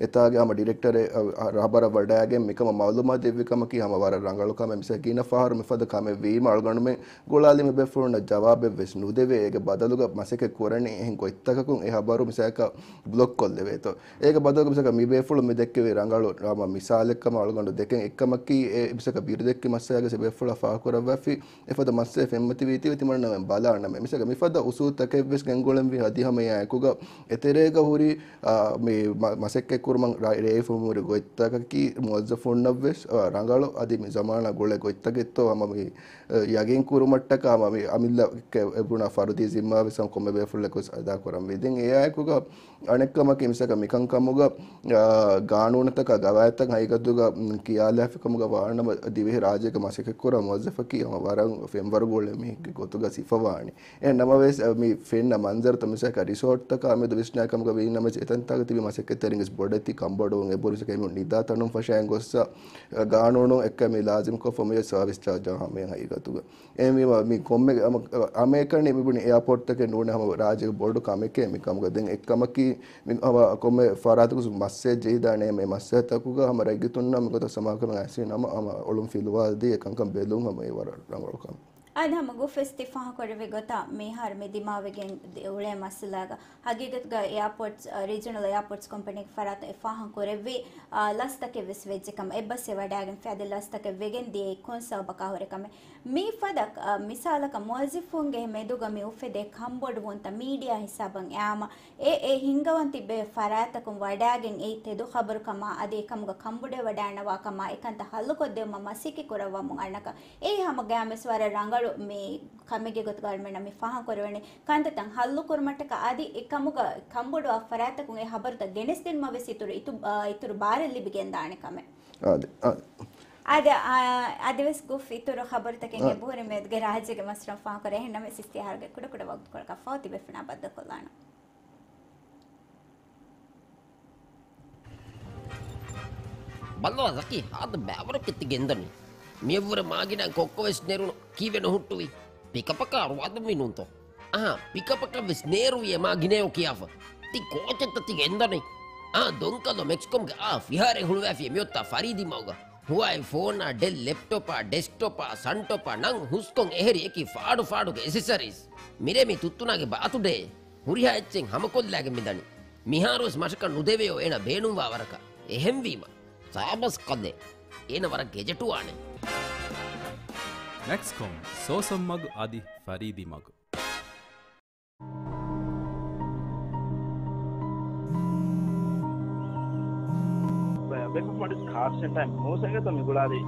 އެތާގެ ހަމަ ޑިރެކްޓަރެއް، އަ، އަ، ރަހަބަރަށް ވަޑައިގެން މިކަމަށް މައުލޫމާތު ދެއްވި ކަމަކީ ހަމަ ވަރަށް ރަނގަޅު ކަމެއް. މިސާލަކަށް ގިނަ ފަހަރު މިފަދަ ކަމެއް ވީމަ އަޅުގަނޑުމެން ގުޅާލި މި ބޭފުޅުންނަށް ޖަވާބެއް ވެސް ނުދެވޭ. އޭގެ ބަދަލުގަ މަސައްކަތް ކުރަނީ އެހެން ގޮތްތަކަކުން. އެ ހަބަރު މިސާލަކަށް ބްލޮކް ކޮށްލެވޭތޯ. އޭގެ ބަދަލުގަ މިސަކަ މި ބޭފުޅުން މި ދެއްކެވި ރަނގަޅު ހަމަ މިސާލެއްކަމަށް އަޅުގަނޑު ދެކެން އެއްކަމަކީ، އެ މިސަކަ ބިރުދެއްކި މައްސަލަގެ ބޭފުޅާ ފާހަގަކުރައްވައިފި އެފަދަ މައްސަލަ ފެންމަތިވީތީވެ ތިމަންނަމެން ބަލާނަމޭ. މިސަކަ މިފަދަ އުސޫލުތަކެއްވެސް ގެންގުޅެންވީ އަދި ހަމަ އެއާއެކުގަ އެތެރޭގަ ހުރި، އާ، މި މަ-، މަސައްކަތްކުރުމަށް ރަ-، ރޭވިފައިވުމުން ހުރި ގޮތްތަކަކީ މުވައްޒަފުންނަށްވެސް، އާ، ރަނގަޅު އަދި މި ޒަމާނާ ގުޅޭ ގޮތްތަކެއްތޯ ހަމަ މި ޔަގީން ކުރުމަށްޓަކާ މި އަމިއްލަ އެބުނާ ފަރުދީ ޒިންމާވެސް ކޮންމެ ބޭފުޅަކުވެސް އަދާކުރަންވީ. ދެން އެއާއެކުގަ އަނެއްކަމަކީ މިސަކަ މިކަންކަމުގަ، އާ، ގާނޫނުތަކާ ގަވާއިދުތައް ހަގީގަތުގަ، މް، ކިޔާލާފިކަމުގަ ވާނަމަ ދިވެހި ރާއްޖޭގަ މަސައްކަތްކުރާ މުވައްޒަފަކީ ހަމަ ވަރަށް ފެންވަރުގަ އުޅޭ މީހެއްގެ ގޮތުގަ ސިފަވާނެ. އެހެން ނަމަވެސް، އަ، މި ފެންނަ މަންޒަރުތައް މިސަކަ ރިސޯޓްތަކާ މެދު ވިސްނާ ކަމުގަ ވީނަމަވެސް އެތަންތާގަ ތިބި މަސައްކަތްތެރިންގެ ބޮޑެތި ކަނބޮޑުވުން އެބަހުރި މީހުން ނިދާ ތަނުން ފަށައިގެން ގޮއްސަ ގާނޫނު އެއްކަ މި ލާޒިމްކޮށްފަ މި ސާވިސް ޗާޖާ ހަމަޔަށް ހަގީގަތުގަ. އެ މި، މި ކޮންމެ ހަމަ އަ-، ހަމައެކަނި މި ބުނި އެއާޕޯޓްތަކެއް ނޫނޭ ހަމަ ރާއްޖޭގެ ބޮޑު ކަމެކޭ މި ކަމުގަ. ދެން އެއްކަމަކީ މި ހަމަ ކޮންމެ ފަރާތަކު މައްސަލަ ޖެހިދާނެ މި މައްސަލަތަކުގަ ހަމަ ރައްޔިތުންނާ މިގޮތަށް ސަމާލުކަމެއް އައިސް ނަމަ ހަމަ އޮޅުން ފިލުވާދީ އެކަންކަން ބެލުން ހަމަ އެ ވަރަށް ރަނގަޅު ކަމެއް. އަދި ހަމަ ގުފް ވެސް ތި ފާހަގަކުރެއްވި ގޮތަށް މިހާރު މި ދިމާވެގެން ދި-، އުޅޭ މައްސަލާގަ ހަގީގަތުގަ އެއާޕޯޓްސް، އަ، ރީޖަނަލް އެއާޕޯޓްސް ކޮމްޕެނީގެ ފަރާތުން އެ ފާހަގަކުރެއްވި، އާ، ލަސްތަކެއް ވެސް ވެއްޖެ ކަމަށް، އެއްބަސްވެވަޑައިގެން ފައިދި ލަސްތަކެއް ވެގެން ދިޔައީ ކޮން ސަބަބަކާ ހުރެ ކަމެއް. މި ފަދަ، އަ، މިސާލަކަށް މުވައްޒަފުންގެ މެދުގަ މި އުފެދޭ ކަންބޮޑުވުންތައް މީޑިއާ ހިސާބަށް އައިމަ އެ، އެ ހިންގަވަން ތިބޭ ފަރާތްތަކުން ވަޑައިގެން އެއީ ތެދު ޚަބަރު ކަމާ އަދި އެކަމުގަ ކަންބޮޑުވެވަޑައިންނަވާ ކަމާ އެކަންތައް ހައްލުކޮށްދެވުމަށް މަސައްކަތް ކުރައްވަމުން އަންނަކަން. އެއީ ހަމަ ގައިމުވެސް ވަރަށް ރަނގަޅު މި ކަމެއްގެ ގޮތުގަ އަޅުމެންނަށް މި ފާހަގަކުރެވެނީ ކަންތައްތައް ހައްލުކުރުމަށްޓަކާ އަދި އެ ކަމުގަ ކަންބޮޑުވާ ފަރާތްތަކުން އެ ޚަބަރުތައް ގެނެސްދިނުމަށް ވެސް އިތުރު، އިތު-، އާ، އިތުރު ބާރެއް ލިބިގެންދާނެ ކަމެއް. އާދެ، އާދެ. އާދެ، އާ، އަދިވެސް ގުފް އިތުރު ޚަބަރުތަކެއް އާ. އެބަހުރި މެދުގެ ރާއްޖޭގެ މަސްރަން ފާހަގަކުރޭ. އެހެންނަމަވެސް އިސްތިހާރުގެ ކުޑަކުޑަ ވަގުތުކޮޅަކަށް ފަހު ތިބޭފުޅުންނާ ބައްދަލުކޮށްލާނަން. ބައްލަވާ ޒަކީ، ހާދަ ބައިވަރު ކެތި ގެންދަނީ. މިއަށްވުރެ މާގިނަ ކޮއްކޮވެސް ނެރުނު ކީއްވެ ނުހުއްޓުވީ؟ ޕިކަޕަކާ ރުވާދުންވީ ނޫންތޯ؟ އަހާ، ޕިކަޕަކަށް ވެސް ނޭރުވި އެ މާގިނަޔޯ ކިޔާފަ. ތި ކޯޗެއްތަ ތި ގެންދަނީ؟ އާ، ދޮންކަލޯ މެކްސްކޮމްގެ އާ ފިހާރައެއް ހުޅުވައިފި އެ މިއޮތާ ފަރީދީ މަގުގަ. ހުވާއި ފޯނާ، ޑެލް ލެޕްޓޮޕާ، ޑެސްކްޓޮޕާ، ސަންޓޮޕާ ނަން ހުސްކޮން އެހެރި އެކި ފާޑު ފާޑުގެ އެސެސަރީސް. މިރޭ މި ތުއްތުނާގެ ބާތުޑޭ. ހުރިހާ އެއްޗެއް ހަމަކޮށްލާގެން މިދަނީ. މިހާރުވެސް މަށަކަށް ނުދެވެޔޯ އޭނަ ބޭނުންވާ ވަރަކަށް. އެހެންވީމަ، ސާބަސް ކަލޭ. އޭނަ ވަރަށް ގެޖެޓުވާނެ. މެކްސްކޮމް، ސޯސަން މަގު އަދި ފަރީދީ މަގު. ބެ-، ބެކޮފް މޯލްޑިވްސް ކާޑް ސެންޓަރއިން މޫސަގެތަ މި ގުޅާލީ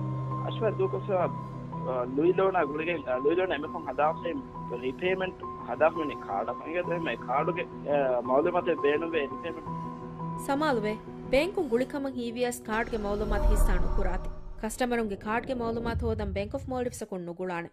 އަޝްވާރް ދޫކޮށްފަ، އަ، ލުއި ލޯނާ ގުޅިގެން، އަ، ލުއި ލޯނާ އެމެފުން ހަދާފައި ރީޕޭމަންޓް ހަދާފަ މި ކާޑަށް އިނގޭތޯ އެހެން ކާޑުގެ، އަ، މައުލޫމާތެއް ބޭނުންވޭ ރީޕޭމަންޓް. ސަމާލުވޭ، ބޭންކުން ގުޅިކަމަށް ހީވިޔަސް ކާޑްގެ މައުލޫމާތު ހިއްސާ ނުކުރާތި. ކަސްޓަމަރުންގެ ކާޑްގެ މައުލޫމާތު ހޯދަން ބޭންކް އޮފް މޯލްޑިވްސްއަކުން ނުގުޅާނެ.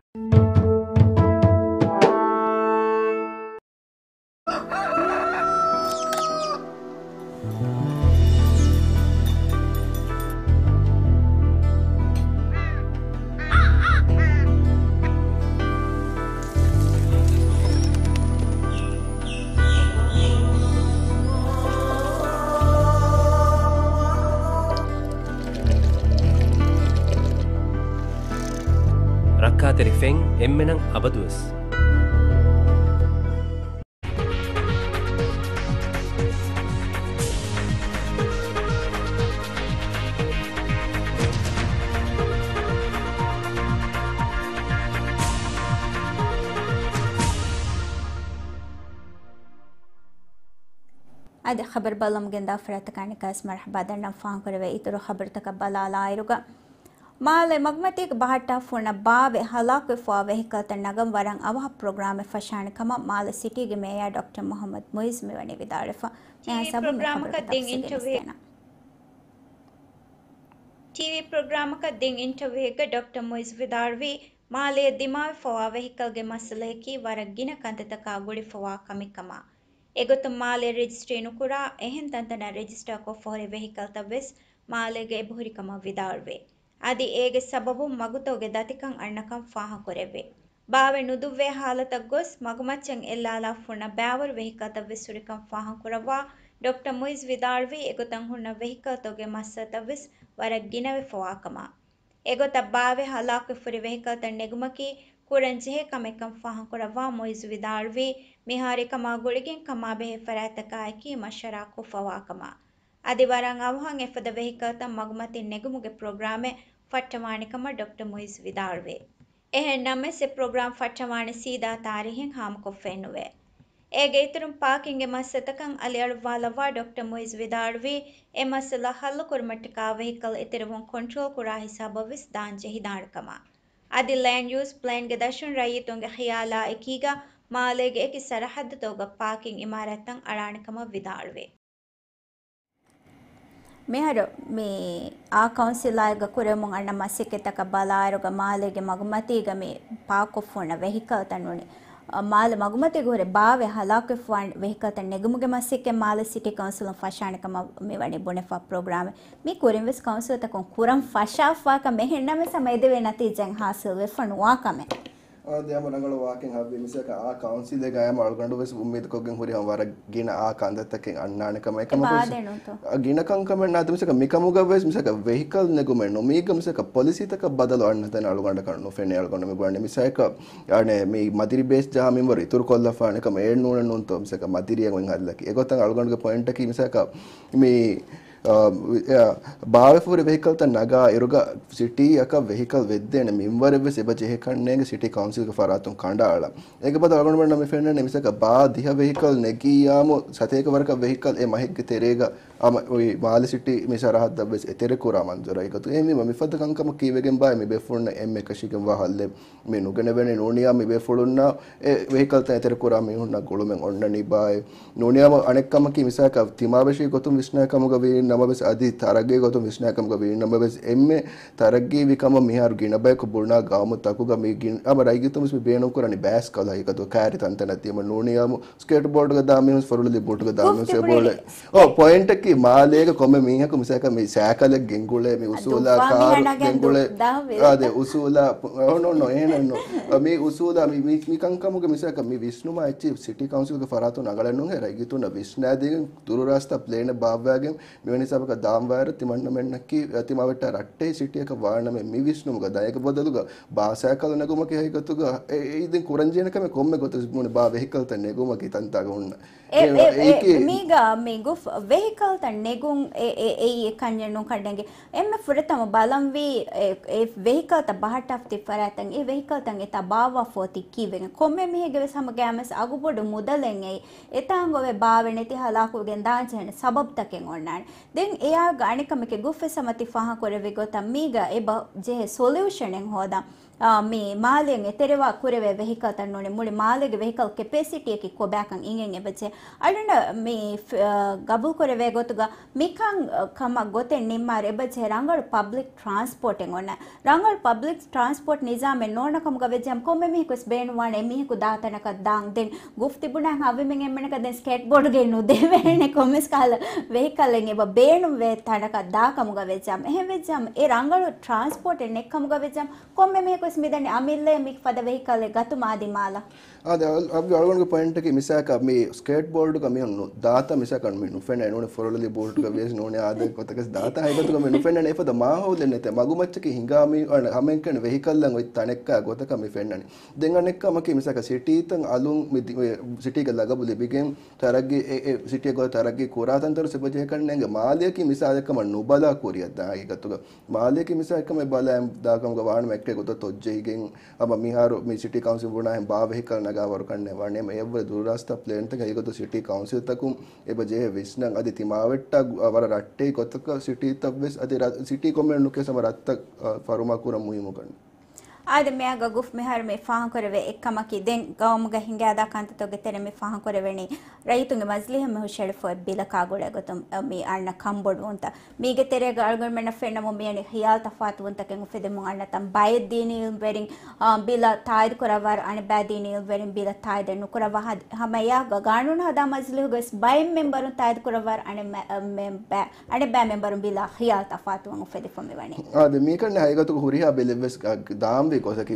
ރައްކާތެރި ފެން އެންމެނަށް އަބަދުވެސް. އަދި ޚަބަރު ބައްލަމުގެންދާ ފަރާތަކާ ނިކަސް މަރުޙަބާ ދަންނަން. ފާހަގަކުރެވޭ އިތުރު ޚަބަރުތަކަށް ބަލާލާއިރުގަ، މާލޭ މަގުމަތީގެ ބަހައްޓާފަ ހުންނަ ބާވެ ހަލާކުވެފަވާ ވެހިކަލްތައް ނަގަން ވަރަށް އަވަހަށް ޕްރޮގްރާމެއް ފަށާނެ ކަމަށް މާލެ ސިޓީގެ މޭޔާ ޑޮކްޓަރ މުޙައްމަދު މުއިއްޒު މިވަނީ ވިދާޅުވެފަ. މިހާ ޓީވީ ސަބަބުން ޕްރޮގްރާމަކަށް ޚަބަރުގެ ދިން ތަފްސީލް އިންޓަވިއު، ގެނެސްދޭނަން. ޓީވީ ޕްރޮގްރާމަކަށް ދިން އިންޓަވިއުއެއްގަ ޑޮކްޓަރ މުއިއްޒު ވިދާޅުވީ، މާލޭ ދިމާވެފަވާ ވެހިކަލްގެ މައްސަލަޔަކީ ވަރަށް ގިނަ ކަންތައްތަކާ ގުޅިފަވާ ކަމެއް ކަމަށް. އެގޮތުން މާލޭ ރަޖިސްޓްރީ ނުކުރާ، އެހެން ތަންތަނަށް ރަޖިސްޓާކޮށްފަ ހުރި ވެހިކަލްތައް ވެސް މާލޭގަ އެބަހުރި ކަމަށް ވިދާޅުވޭ. އަދި އޭގެ ސަބަބުން މަގުތަކުގެ ދަތިކަން އަންނަކަން ފާހަގަކުރެއްވޭ. ބާވެ ނުދުއްވޭ ހާލަތަށް ގޮސް، މަގުމައްޗަށް އެއްލާލާފަ ހުންނަ ބައިވަރު ވެހިކަލްތައް ވެސް ހުރިކަން ފާހަގަކުރައްވާ ޑޮކްޓަރ މުއިއްޒު ވިދާޅުވީ، އެގޮތަށް ހުންނަ ވެހިކަލްތަކުގެ މައްސަލަތައް ވެސް ވަރަށް ގިނަވެފަވާ ކަމަށް. އެގޮތަށް ބާވެ ހަލާކުވެފަ ހުރި ވެހިކަލްތައް ނެގުމަކީ ކުރަންޖެހޭ ކަމެއްކަން ފާހަގަކުރައްވާ މުއިއްޒު ވިދާޅުވީ، މިހާރު އެކަމާ ގުޅިގެން ކަމާބެހޭ ފަރާތްތަކާއެކީ މަޝްވަރާ ކޮށްފަވާ ކަމަށް. އަދި ވަރަށް އަވަހަށް އެފަދަ ވެހިކަލްތައް މަގުމަތިން ނެގުމުގެ ޕްރޮގްރާމެއް ފައްޓަވާނެ ކަމަށް ޑޮކްޓަރ މުއިއްޒު ވިދާޅުވޭ. އެހެން ނަމަވެސް، އެ ޕްރޮގްރާމް ފައްޓަވާނެ ސީދާ ތާރީހެއް ހާމަކޮށްފައެއް ނުވޭ. އޭގެ އިތުރުން، ޕާކިންގ މައްސަލަތަކަށް އަލިއަޅުއްވާލައްވާ ޑޮކްޓަރ މުއިއްޒު ވިދާޅުވީ، އެ މައްސަލަ ހައްލުކުރުމަށްޓަކާ ވެހިކަލް އެތެރެވުން ކޮންޓްރޯލް ކުރާ ހިސާބަށްވެސް ދާން ޖެހިދާނެ ކަމަށް. އަދި ލޭންޑް ޔޫސް ޕްލޭންގެ ދަށުން ރައްޔިތުންގެ ޚިޔާލާ އެކީގަ މާލޭގެ އެކި ސަރަހައްދުތަކުގަ ޕާކިން އިމާރާތްތައް އަޅާނެ ކަމަށް ވިދާޅުވޭ. މިހާރު މި އާ ކައުންސިލާއިގަ ކުރެވެމުން އަންނަ މަސައްކަތްތަކަށް ބަލާއިރުގަ މާލޭގެ މަގުމަތީގަ މި ޕާކްކޮށްފަ ހުންނަ ވެހިކަލްތައް ނޫނީ، މާލެ މަގުމަތީގަ ހުރެ ބާވެ ހަލާކުވެފަވާ ވެހިކަލްތައް ނެގުމުގެ މަސައްކަތް މާލެ ސިޓީ ކައުންސިލުން ފަށާނެ ކަމަށް މި ވަނީ ބުނެފަ ޕްރޮގްރާމެއް. މި ކުރިން ވެސް ކައުންސިލްތަކުން ކުރަން ފަށާފާ ކަމެއް، އެހެން ނަމަވެސް ހަމަ އެދެވޭ ނަތީޖާއެއް ހާސިލް ވެފަ ނުވާ ކަމެއް. އާދެ، ހަމަ ރަނގަޅު ވާހަކައެއް ހައްވި. މިސާލަކަށް އާ ކައުންސިލެއް ގާއިމް އަޅުގަނޑު ވެސް އުއްމީދުކޮށްގެން ހުރި ހަމަ ވަރަށް ގިނަ އާ ކަންތައްތަކެއް އަންނާނެ ކަމަށް. އެކަމަކު ވެސް އާ، ގިނަ ކަންކަމެއް ނާދެ. މިސާލަކަށް މިކަމުގަ ވެސް މިސާލަކަށް ވެހިކަލް ނެގުމެއް ނޫން. މީގަ މިސާލަކަށް ޕޮލިސީތަކަށް ބަދަލު އަންނަ ތަނެއް އަޅުގަނޑަކަށް ނުފެނޭ. އަޅުގަނޑު މި ބުނަނީ މިސާލަކަށް އަނެއް މި މަދިރި ބޭސް ޖަހާ މިންވަރު އިތުރު ކޮށްލަފާނެ ކަމަށް. އެ ނޫނެއް ނޫންތޯ މިސާލަކަށް މަދިރިއަށް އޮތް ހައްލަކީ. އެގޮތަށް އަޅުގަނޑުގެ ޕޮއިންޓަކީ މިސާލަކަށް މި އާ، އެ، ބާވެފަ ހުރި ވެހިކަލްތައް ނަގާ އިރުގަ ސިޓީއަކަށް ވެހިކަލް ވެއްދޭނެ މިންވަރެއް ވެސް އެބަ ޖެހޭކަށް ނޭނގެ ސިޓީ ކައުންސިލްގެ ފަރާތުން ކަނޑައަޅަން. އޭގެ ބަދަލު އަޅުގަނޑުމެންނަށް މި ފެންނަނީ މިސާލަކަށް ބާ ދިހަ ވެހިކަލް ނެގިއްޔާމު ސަތޭކަ ވަރަކަށް ވެހިކަލް އެ މަހެއްގެ ތެރޭގަ އަމަ އޮތް މާލެ ސިޓީ މި ސަރަހައްދަށް ވެސް އެތެރެކުރާ މަންޒަރު. އެގޮތުން އެހެންވީމަ މިފަދަ ކަންކަމަކީ ވެގެން ބާ މި ބޭފުޅުންނަށް އެންމެ އެކަށީގެންވާ ހައްލެއް މި ނުގެނެވޭނެ. ނޫނިއްޔާ މި ބޭފުޅުންނަށް އެ ވެހިކަލްތައް އެތެރެކުރާ މީހުންނާ ގުޅުމެއް އޮންނަނީ ބާއޭ. ނޫނިއްޔާ އަނެއްކަމަކީ މިސާލަކަށް ތިމާވެށި ގޮތުން ވިސްނާ ކަމުގަ ވީ ނަމަވެސް އަދި ތަރައްގީ ގޮތުން ވިސްނާ ކަމުގަ ވީ ނަމަވެސް އެންމެ ތަރައްގީވި ކަމަށް މިހާރު ގިނަ ބަޔަކު ބުނާ ގައުމުތަކުގަ މި ގިނަ އަމަ ރައްޔިތުން ވެސް މި ބޭނުން ކުރަނީ ބައިސްކަލް ހަގީގަތުގަ ކާރި ތަންތަނަށް ދިޔުމަށް. ނޫނިއްޔާމު ސްކޭޓް ބޯޑުގަ ދާ މީހުން ފޮރުޅިލި ބޫޓުގަ ދާ މީހުން އެބައުޅޭ. އޯ، ޕޮއިންޓަކީ މާލޭގަ ކޮންމެ މީހަކު މިސާލަކަށް މި ސައިކަލެއް ގެންގުޅޭ، މި އުސޫލާ ކާރު ގެންގުޅޭ. އާދެ، އުސޫލާ ޕު-، އޯ، ނޯ، ނޯ، އެހެނެއް ނޫން. މި އުސޫލާ މި، މި، މި ކަންކަމުގެ މިސާލަކަށް މި ވިސްނުމާ އެއްޗެއް ސިޓީ ކައުންސިލްގެ ފަރާތުން ރަނގަޅެއް ނޫން. ރައްޔިތުންނަށް ވިސްނާދީގެން ދުރުރާސްތާ ޕްލޭނެއް ބާއްވާގެން މިވެނި ހިސާބަކަށް ދާންވާއިރު ތިމަންނަމެންނަކީ ތިމާވެއްޓާ ރައްޓެހި ސިޓީއަކަށް ވާނަމޭ މި ވިސްނުމުގަ ދާ. އޭގެ ބަދަލުގަ ބާ ސައިކަލު ނެގުމަކީ ހަގީގަތުގަ އެ، އެ، އިދިން ކުރަންޖެހޭނެ ކަމެއް ކޮންމެ ގޮތެއް ބުނި ބާ ވެހިކަލްތައް ނެގުމަކީ ތަންތާގަ ހުންނަ. އެ، އެ، އެ، އެ، އެއީކީ މީގަ މި ގުފް ވެހިކަލްތައް ނެގުން އެ، އެ، އެއީ އެކަންޏެއް ނޫން ކަނޑެނގެ. އެންމެ ފުރަތަމަ ބަލަންވީ އެ، އެ ވެހިކަލްތައް ބަހައްޓާފަ ތި ފަރާތްތައް، އެ ވެހިކަލްތައް އެތާ ބާއްވާފަ އޮތީ ކީއްވެގެން؟ ކޮންމެ މީހެއްގެ ވެސް ހަމަ ގައިމުވެސް އަގުބޮޑު މުދަލެއް އެއީ. އެތާނގަ އޮވެ ބާވެ ނެތި ހަލާކުވެގެން ދާން ޖެހޭނެ ސަބަބުތަކެއް އޮންނާނެ. ދެން އެއާގަ އަނެއްކަމެކޭ ގުފް ވެސް ހަމަ ތި ފާހަގަކުރެއްވި ގޮތަށް މީގަ އެބަ ޖެހޭ ސޮލިއުޝަނެއް ހޯދަން. އާ، މި މާލެއިން އެތެރެވާ ކުރެވޭ ވެހިކަލްތައް ނޫނީ މުޅި މާލޭގެ ވެހިކަލް ކެޕޭސިޓީއަކީ ކޮބާކަން އިނގެން އެބަޖެހޭ. އަޅުގަނޑަށް މި ފް-، އާ، ގަބޫލުކުރެވޭ ގޮތުގަ މިކަން، އާ، ކަމަށް ގޮތެއް ނިންމާއިރު އެބަޖެހޭ ރަނގަޅު ޕަބްލިކް ޓްރާންސްޕޯޓެއް އޮންނަ. ރަނގަޅު ޕަބްލިކް ޓްރާންސްޕޯޓް ނިޒާމެއް ނޯންނަ ކަމުގަ ވެއްޖެއްޔާމު ކޮންމެ މީހަކު ވެސް ބޭނުންވާނެ އެ މީހަކު ދާ ތަނަކަށް ދާން. ދެން ގުފް ތިބުނާހެން ހަވީމެން އެންމެނަކަށް ދެން ސްކޭޓްބޯޑުގައި ނުދެވޭނެ ކޮންމެސް ކަހަލަ ވެހިކަލެއް އެބަ ބޭނުންވޭ ތަނަކަށް ދާ ކަމުގަ ވެއްޖެއްޔާމު. އެހެން ވެއްޖެއްޔާމު އެ ރަނގަޅު ޓްރާންސްޕޯޓެއް ނެތް ކަމުގަ ވެއްޖެއްޔާމު ކޮންމެ މީހަކު ވެސް މިދަނީ އަމިއްލައަށް މި ފަދަ ވެހިކަލެއް ގަތުމާ ދިމާލަށް. އާދެ، އަ-، އަ-، އަޅުގަނޑުގެ ޕޮއިންޓަކީ މިސާލަކަށް މި ސްކޭޓް ބޯޑުގަ މި ނު-، ދާތަ މިސާލަކަށް މި ނުފެނޭ ނޫނީ ފޮރޮޅުލި ބޫޓުގަ ވިޔަސް ނޫނީ އާދެ ގޮތަކަސް ދާތަ ހަގީގަތުގަ މި ނުފެންނަނީ އެފަދަ މާހައުލެއް ނެތޭ. މަގުމައްޗަކީ ހިނގާ މި އަން-، ހަމައެކަނި ވެހިކަލްއަށް އޮތް ތަނެއްކާ ގޮތަކަށް މި ފެންނަނީ. ދެން އަނެއްކަމަކީ މިސާލަކަށް ސިޓީތައް އަލުން މި ދި-، އެ ސިޓީގެ ލަގަބު ލިބިގެން ތަރައްގީ އެ، އެ ސިޓީ ގޮތަށް ތަރައްގީ ކުރާ ތަންތަނު ސިބަޖެހި ކަންނޭނގެ މާލެއަކީ މިސާލެއް ކަމަށް ނުބަލާ ކުރިއަށް ދާ ހަގީގަތުގަ. މާލެއަކީ މިސާލެއް ކަމަށް ބަލާ ދާ ކަމުގަ ވާނަމަ އެކެއް ގޮތަށް ތޮއްޖެހިގެން އަމަ މިހާރު މި ސިޓީ ކައުންސިލް ބުނާހެން ބާ ވެހިކަލް ނަގާ ވަރުކަންނޭ ވަނީ އެއަށްވުރެ ދުރުރާސްތާ ޕްލޭންތަކެއް ހަގީގަތު ސިޓީ ކައުންސިލްތަކުން އެބަ ޖެހޭ ވިސްނަން އަދި ތިމާވެއްޓާ ގު-، ވަރަށް ރައްޓެހި ގޮތަކަށް ސިޓީތައް ވެސް އަދި ރަ-، ސިޓީ ކޮމެންޓް ނުކެ ސަމަ ރައްތައް، އަ، ފަރުމާ ކުރަން މުހިއްމު ކަން. އާދެ، މިއާގަ ގުފް މިހާރު މި ފާހަގަކުރެވޭ އެއްކަމަކީ، ދެން ގައުމުގަ ހިނގާދާ ކަންތައްތަކުގެ ތެރެ މި ފާހަގަކުރެވެނީ، ރައްޔިތުންގެ މަޖިލީހަށް މި ހުށައެޅިފައި ބިލަކާ ގުޅޭ ގޮތުން، މި އަންނަ ކަންބޮޑުވުންތައް. މީގެ ތެރޭގަ އަޅުގަނޑުމެންނަށް ފެންނަމުން މިއަނި ޚިޔާލު ތަފާތުވުންތަކެއް އުފެދެމުން އަންނަ ތަން ބައެއް ދީނީ އިލްމްވެރިން، އާ، ބިލަށް ތާއީދު ކުރައްވާއިރު އަނެއްބައި ދީނީ އިލްމްވެރިން ބިލަށް ތާއީދެއް ނުކުރައްވާ ހަދ-، ހަމަ އެއާގަ ގާނޫނު ހަދާ މަޖިލީހުގަ ވެސް ބައެއް މެމްބަރުން ތާއީދު ކުރައްވާއިރު އަނެއް މެ-، މެ-، ބައި އަނެއްބައި މެމްބަރުން ބިލާ ޚިޔާލު ތަފާތުވުން އުފެދިފަ މިވަނީ. އާދެ، މީކަން ހަގީގަތުގަ ހުރިހާ ބިލެއްވެސް ދާންވީ ގޮތަކީ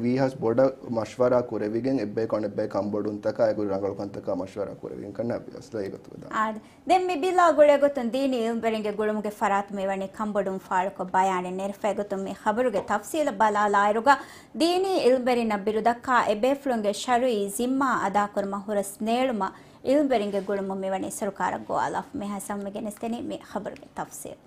ވީހާވެސް ބޮޑަށް މަޝްވަރާ ކުރެވިގެން އެއްބަޔަކު އަނެއްބަޔަކަށް ކަންބޮޑުވުންތަކާ އެކު ރަނގަޅު ކަންތަކާ މަޝްވަރާ ކުރެވިގެން ކަންނާ އަސްލަށް އެގޮތުގަ ދާން. ދެން މި ބިލާ ގުޅޭގޮތުން ދީނީ އިލްމުވެރިންގެ ގުޅުމުގެ ފަރާތު މިވަނީ ކަންބޮޑުވުން ފާޅުކޮށް ބަޔާނެއް ނެރެފައިގޮތުން މި ޚަބަރުގެ ތަފްސީލަށް ބަލާލާއިރުގަ، ދީނީ އިލްމުވެރިންނަށް ބިރުދައްކާ އެބޭފުޅުންގެ ޝަރުއީ ޒިންމާ އަދާކުރުމަށް ހުރަސް ނޭޅުމަށް އިލްމުވެރިންގެ ގުޅުމުން މިވަނީ ސަރުކާރަށް ގޮވާލާފަ. މިހާ ސަމްމަ ގެނެސްދެނީ މި ޚަބަރުގެ ތަފްސީލް.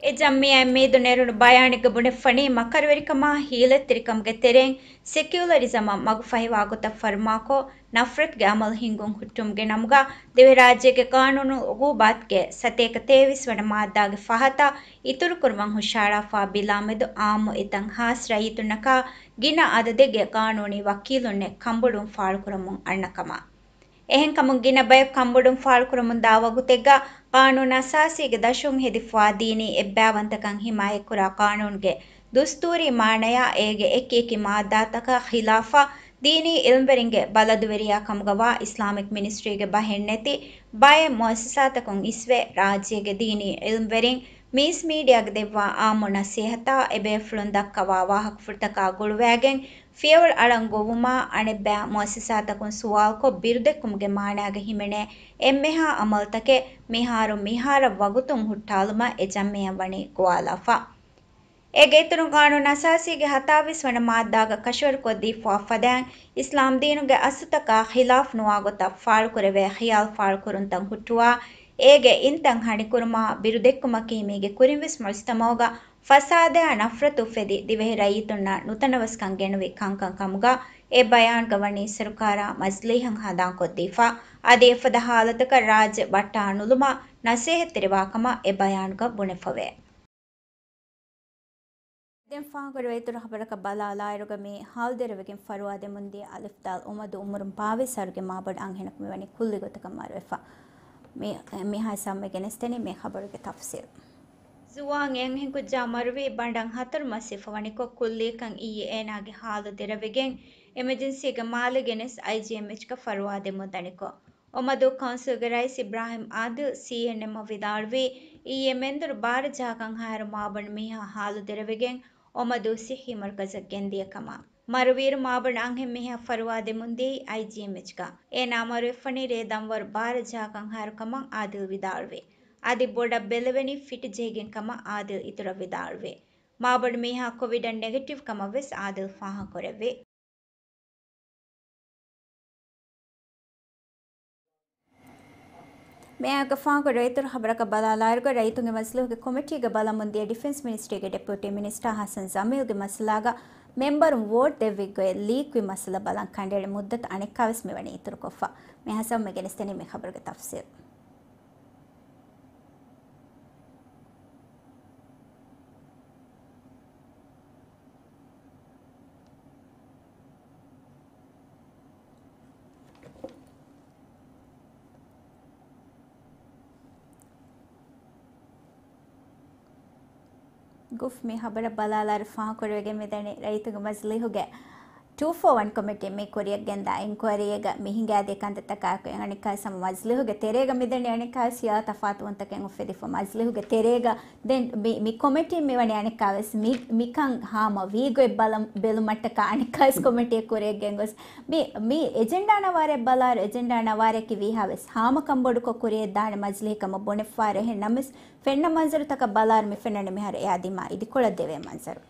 އެ ޖަމްޢިއްޔާ މިއިދު ނެރުނު ބަޔާނެއްގަ ބުނެފަނީ، މަކަރުވެރިކަމާ ހީލަތްތެރިކަމުގެ ތެރެއިން ސެކިއުލަރިޒަމަށް މަގުފަހިވާ ގޮތަށް ފަރުމާކޮށް، ނަފްރަތުގެ އަމަލު ހިންގުން ހުއްޓުމުގެ ނަމުގަ، ދިވެހިރާއްޖޭގެ ޤާނޫނު އުގޫބާތުގެ ސަތޭކަ ތޭވީސް ވަނަ މާއްދާގެ ފަހަތަށް އިތުރުކުރުމަށް ހުށަހަޅާފާ ބިލާމެދު ޢާއްމު އެތައް ހާސް ރައްޔިތުންނަކާ ގިނަ އަދަދެއްގެ ޤާނޫނީ ވަކީލުންނެއް ކަންބޮޑުވުން ފާޅުކުރަމުން އަންނަ ކަމަށް. އެހެންކަމުން ގިނަ ބަޔަކު ކަންބޮޑުން ފާޅުކުރަމުންދާ ވަގުތެއްގަ، ޤާނޫނު އަސާސީގެ ދަށުން ހެދިފަވާ ދީނީ އެއްބައިވަންތަކަން ހިމާޔަތްކުރާ ޤާނޫނުގެ ދުސްތޫރީ މާނަޔާ އޭގެ އެކިއެކި މާއްދާތަކާ ޚިލާފަށް، ދީނީ އިލްމުވެރިންގެ ބަލަދުވެރިޔާ ކަމުގަވާ އިސްލާމިކް މިނިސްޓްރީގެ ބަހެއްނެތި ބައެއް މުއައްސަސާތަކުން އިސްވެ، ރާއްޖޭގެ ދީނީ އިލްމުވެރިން މީސް މީޑިއާގެ ދެއްވާ ޢާއްމު ނަސޭހަތާ، އެބޭފުޅުން ދައްކަވާ ވާހަކަފުޅުތަކާ ގުޅުވައިގެން، ފިޔަވަޅު އަޅަން ގޮވުމާ، އަނެއްބައި މުއައްސަސާތަކުން ސުވާލުކޮށް ބިރުދެއްކުމުގެ މާނާގަ ހިމެނޭ އެންމެހާ އަމަލުތަކެއް މިހާރުން މިހާރަށް ވަގުތުން ހުއްޓާލުމަށް އެ ޖަމްޢިއްޔާ ވަނީ ގޮވާލާފަ. އޭގެ އިތުރުން، ޤާނޫނު އަސާސީގެ ހަތާވީސް ވަނަ މާއްދާގަ ކަށަވަރުކޮށްދީފަވާ ފަދައިން، އިސްލާމްދީނުގެ އަސްލުތަކާ ޚިލާފް ނުވާ ގޮތަށް ފާޅުކުރެވޭ ޚިޔާލު ފާޅުކުރުންތައް ހުއްޓުވާ، އޭގެ އިންތައް ހަނިކުރުމާ، ބިރުދެއްކުމަކީ މީގެ ކުރިންވެސް މުޖްތަމަޢުގަ ފަސާދައާ ނަފްރަތު އުފެދި، ދިވެހި ރައްޔިތުންނަށް ނުތަނަވަސްކަން ގެނުވި ކަންކަން ކަމުގަ، އެ ބަޔާންގަ ވަނީ ސަރުކާރާ މަޖިލީހަށް ހަނދާންކޮށްދީފަ. އަދި އެފަދަ ހާލަތަކަށް ރާއްޖެ ބައްޓާ ނުލުމަށް ނަސޭހަތްތެރިވާ ކަމަށް އެ ބަޔާންގަ ބުނެފަވޭ. ދެން ފާހަގަކުރެވޭ އިތުރު ޚަބަރަކަށް ބަލާލާއިރުގަ، މި ހާލުދެރަވެގެން ފަރުވާ ދެމުންދިޔަ އަލިފް ދާލް އުމަދޫ އުމުރުން ބާވީސް އަހަރުގެ މާބޮޑު އަންހެނަކު މިވަނީ ކުއްލި ގޮތަކަށް މަރުވެފަ. މި، މިހާ ސަމްމަ ގެނެސްދެނީ މި ޚަބަރުގެ ތަފްސީލް. ޒުވާން އެއަންހެންކުއްޖާ މަރުވީ ބަނޑަށް ހަތަރު މަސް ހިފަވަނިކޮށް، ކުއްލިއަކަށް އިއްޔެ އޭނާގެ ހާލު ދެރަވެގެން އެމަޖެންސީގަ މާލެ ގެނެސް އައިޖީއެމްއެޗްގަ ފަރުވާ ދެމުން ދަނިކޮށް، އޮމަދޫ ކައުންސިލްގެ ރައީސް އިބްރާހިމް އާދިލް ސީއެންއެމްއަށް ވިދާޅުވީ، އިއްޔެ މެންދުރު ބާރަ ޖަހާކަށް ހައިރު މާބަނޑު މީހާ ހާލު ދެރަވެގެން އޮމަދޫ ސިއްހީ މަރުކަޒަށް ގެންދިޔަ ކަމަށް. މަރުވިއިރު މާބަނޑު އަންހެން މީހާ ފަރުވާ ދެމުންދިޔައީ އައިޖީއެމްއެޗްގަ. އޭނާ މަރުވެފަނީ ރޭ ދަންވަރު ބާރަ ޖަހާކަށް ހައިރު ކަމަށް އާދިލް ވިދާޅުވި. އަދި ބޮޑަށް ބެލެވެނީ ފިޓި ޖެހިގެން ކަމަށް އާދިލް އިތުރަށް ވިދާޅުވި. މާބަނޑު މީހާ ކޮވިޑަށް ނެގެޓިވް ކަމަށް ވެސް އާދިލް ފާހަގަކުރެއްވި. މިއާއެކު ފާހަގަކުރެވޭ އިތުރު ޚަބަރަކަށް ބަލާލާއިރުގަ، ރައްޔިތުންގެ މަޖިލީހުގެ ކޮމިޓީގަ ބަލަމުން ދިޔަ ޑިފެންސް މިނިސްޓްރީގެ ޑެޕިއުޓީ މިނިސްޓާ ހަސަން ޖަމީލްގެ މައްސަލާގަ މެމްބަރުން ވޯޓް ދެއްވި ގޮތް ލީކްވި މައްސަލަ ބަލަން ކަނޑައެޅި މުއްދަތު އަނެއްކާވެސް މިވަނީ އިތުރުކޮށްފަ. މިހާ ސަމްމަ ގެނެސްދެނީ މި ޚަބަރުގެ ތަފްސީލް. ގުފް މި ޚަބަރަށް ބަލާލާއިރު ފާހަގަކުރެވިގެން މިދަނީ ރައްޔިތުންގެ މަޖިލީހުގެ ޓޫ ފޯ ވަން ކޮމިޓީން މި ކުރިއަށް ގެންދާ އިންކުއަރީއެއްގަ މި ހިނގާދިޔަ ކަންތައްތަކާއެކު އަނެއްކާވެސް ހަމަ މަޖިލީހުގެ ތެރޭގަ މިދަނީ އަނެއްކާވެސް ހިޔާ ތަފާތުވުންތަކެއް އުފެދިފަ. މަޖިލީހުގެ ތެރޭގަ ދެން މި، މި ކޮމިޓީން މިވަނީ އަނެއްކާވެސް މި، މިކަން ހާމަ ވީގޮތް ބަލަން، ބެލުމަށްޓަކާ އަނެއްކާވެސް ކޮމިޓީއެއް ކުރިއަށް ގެންގޮސް މި، މި އެޖެންޑާ ނަވާރައެއް ބަލާއިރު، އެޖެންޑާ ނަވާރައަކީ ވީހާވެސް ހާމަ ކަންބޮޑުކޮށް ކުރިއަށްދާނެ މަޖިލީހެއް ކަމަށް ބުނެފައިރު. އެހެން ނަމަވެސް ފެންނަ މަންޒަރުތަކަށް ބަލާއިރު މި ފެންނަނީ މިހާރު އެއާ ދިމާ އިދިކޮޅަށް ދެވޭ މަންޒަރު.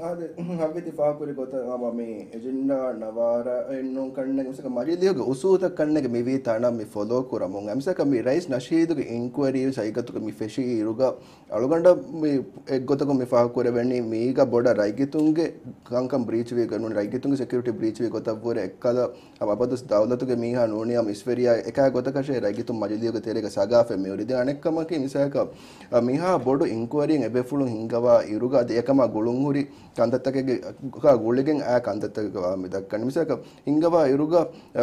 އާދެ، ހައްވެތި ފާހަގަކުރި ގޮތަށް ހަމަ މި އެޖެންޑާ ނަވާރައެއް ނޫން ކަންނޭނގެ އެމަސަކަ މަޖިލީހުގެ އުސޫލުތައް ކަންނޭނގެ މިވީ ތަނަށް މި ފޮލޯ ކުރަމުން. އެމަސަކަ މި ރައީސް ނަޝީދުގެ އިންކުއަރީ ވެސް ހަގީގަތުގަ މި ފެށި އިރުގަ އަޅުގަނޑަށް މި އެއްގޮތަކުން މި ފާހަގަކުރެވެނީ މީގަ ބޮޑަށް ރައްޔިތުންގެ ކަންކަން ބްރީޗް ވީ ނޫނީ ރައްޔިތުންގެ ސެކިއުރިޓީ ބްރީޗް ވީ ގޮތަށްވުރެ އެއްކަލަ އަބަދުވެސް ދައުލަތުގެ މީހާ ނޫނީ އިސްވެރިޔާ އެކާ ގޮތަކަށޭ ރައްޔިތުން މަޖިލީހުގެ ތެރޭގަ ސަގާފަތް މިހުރި. ދެން އަނެއްކަމަކީ މިސާލަކަށް މިހާ ބޮޑު އިންކުއަރީއެއް އެބޭފުޅުން ހިންގަވާ އިރުގަ އަދި އެކަމާ ގުޅުންހުރި ކަންތައްތަކެއްގެ ގުޅިގެން އާ ކަންތައްތަކެއްގަ ވާ މި ދައްކަނީ. މިސާލަކަށް ހިންގަވާ އިރުގަ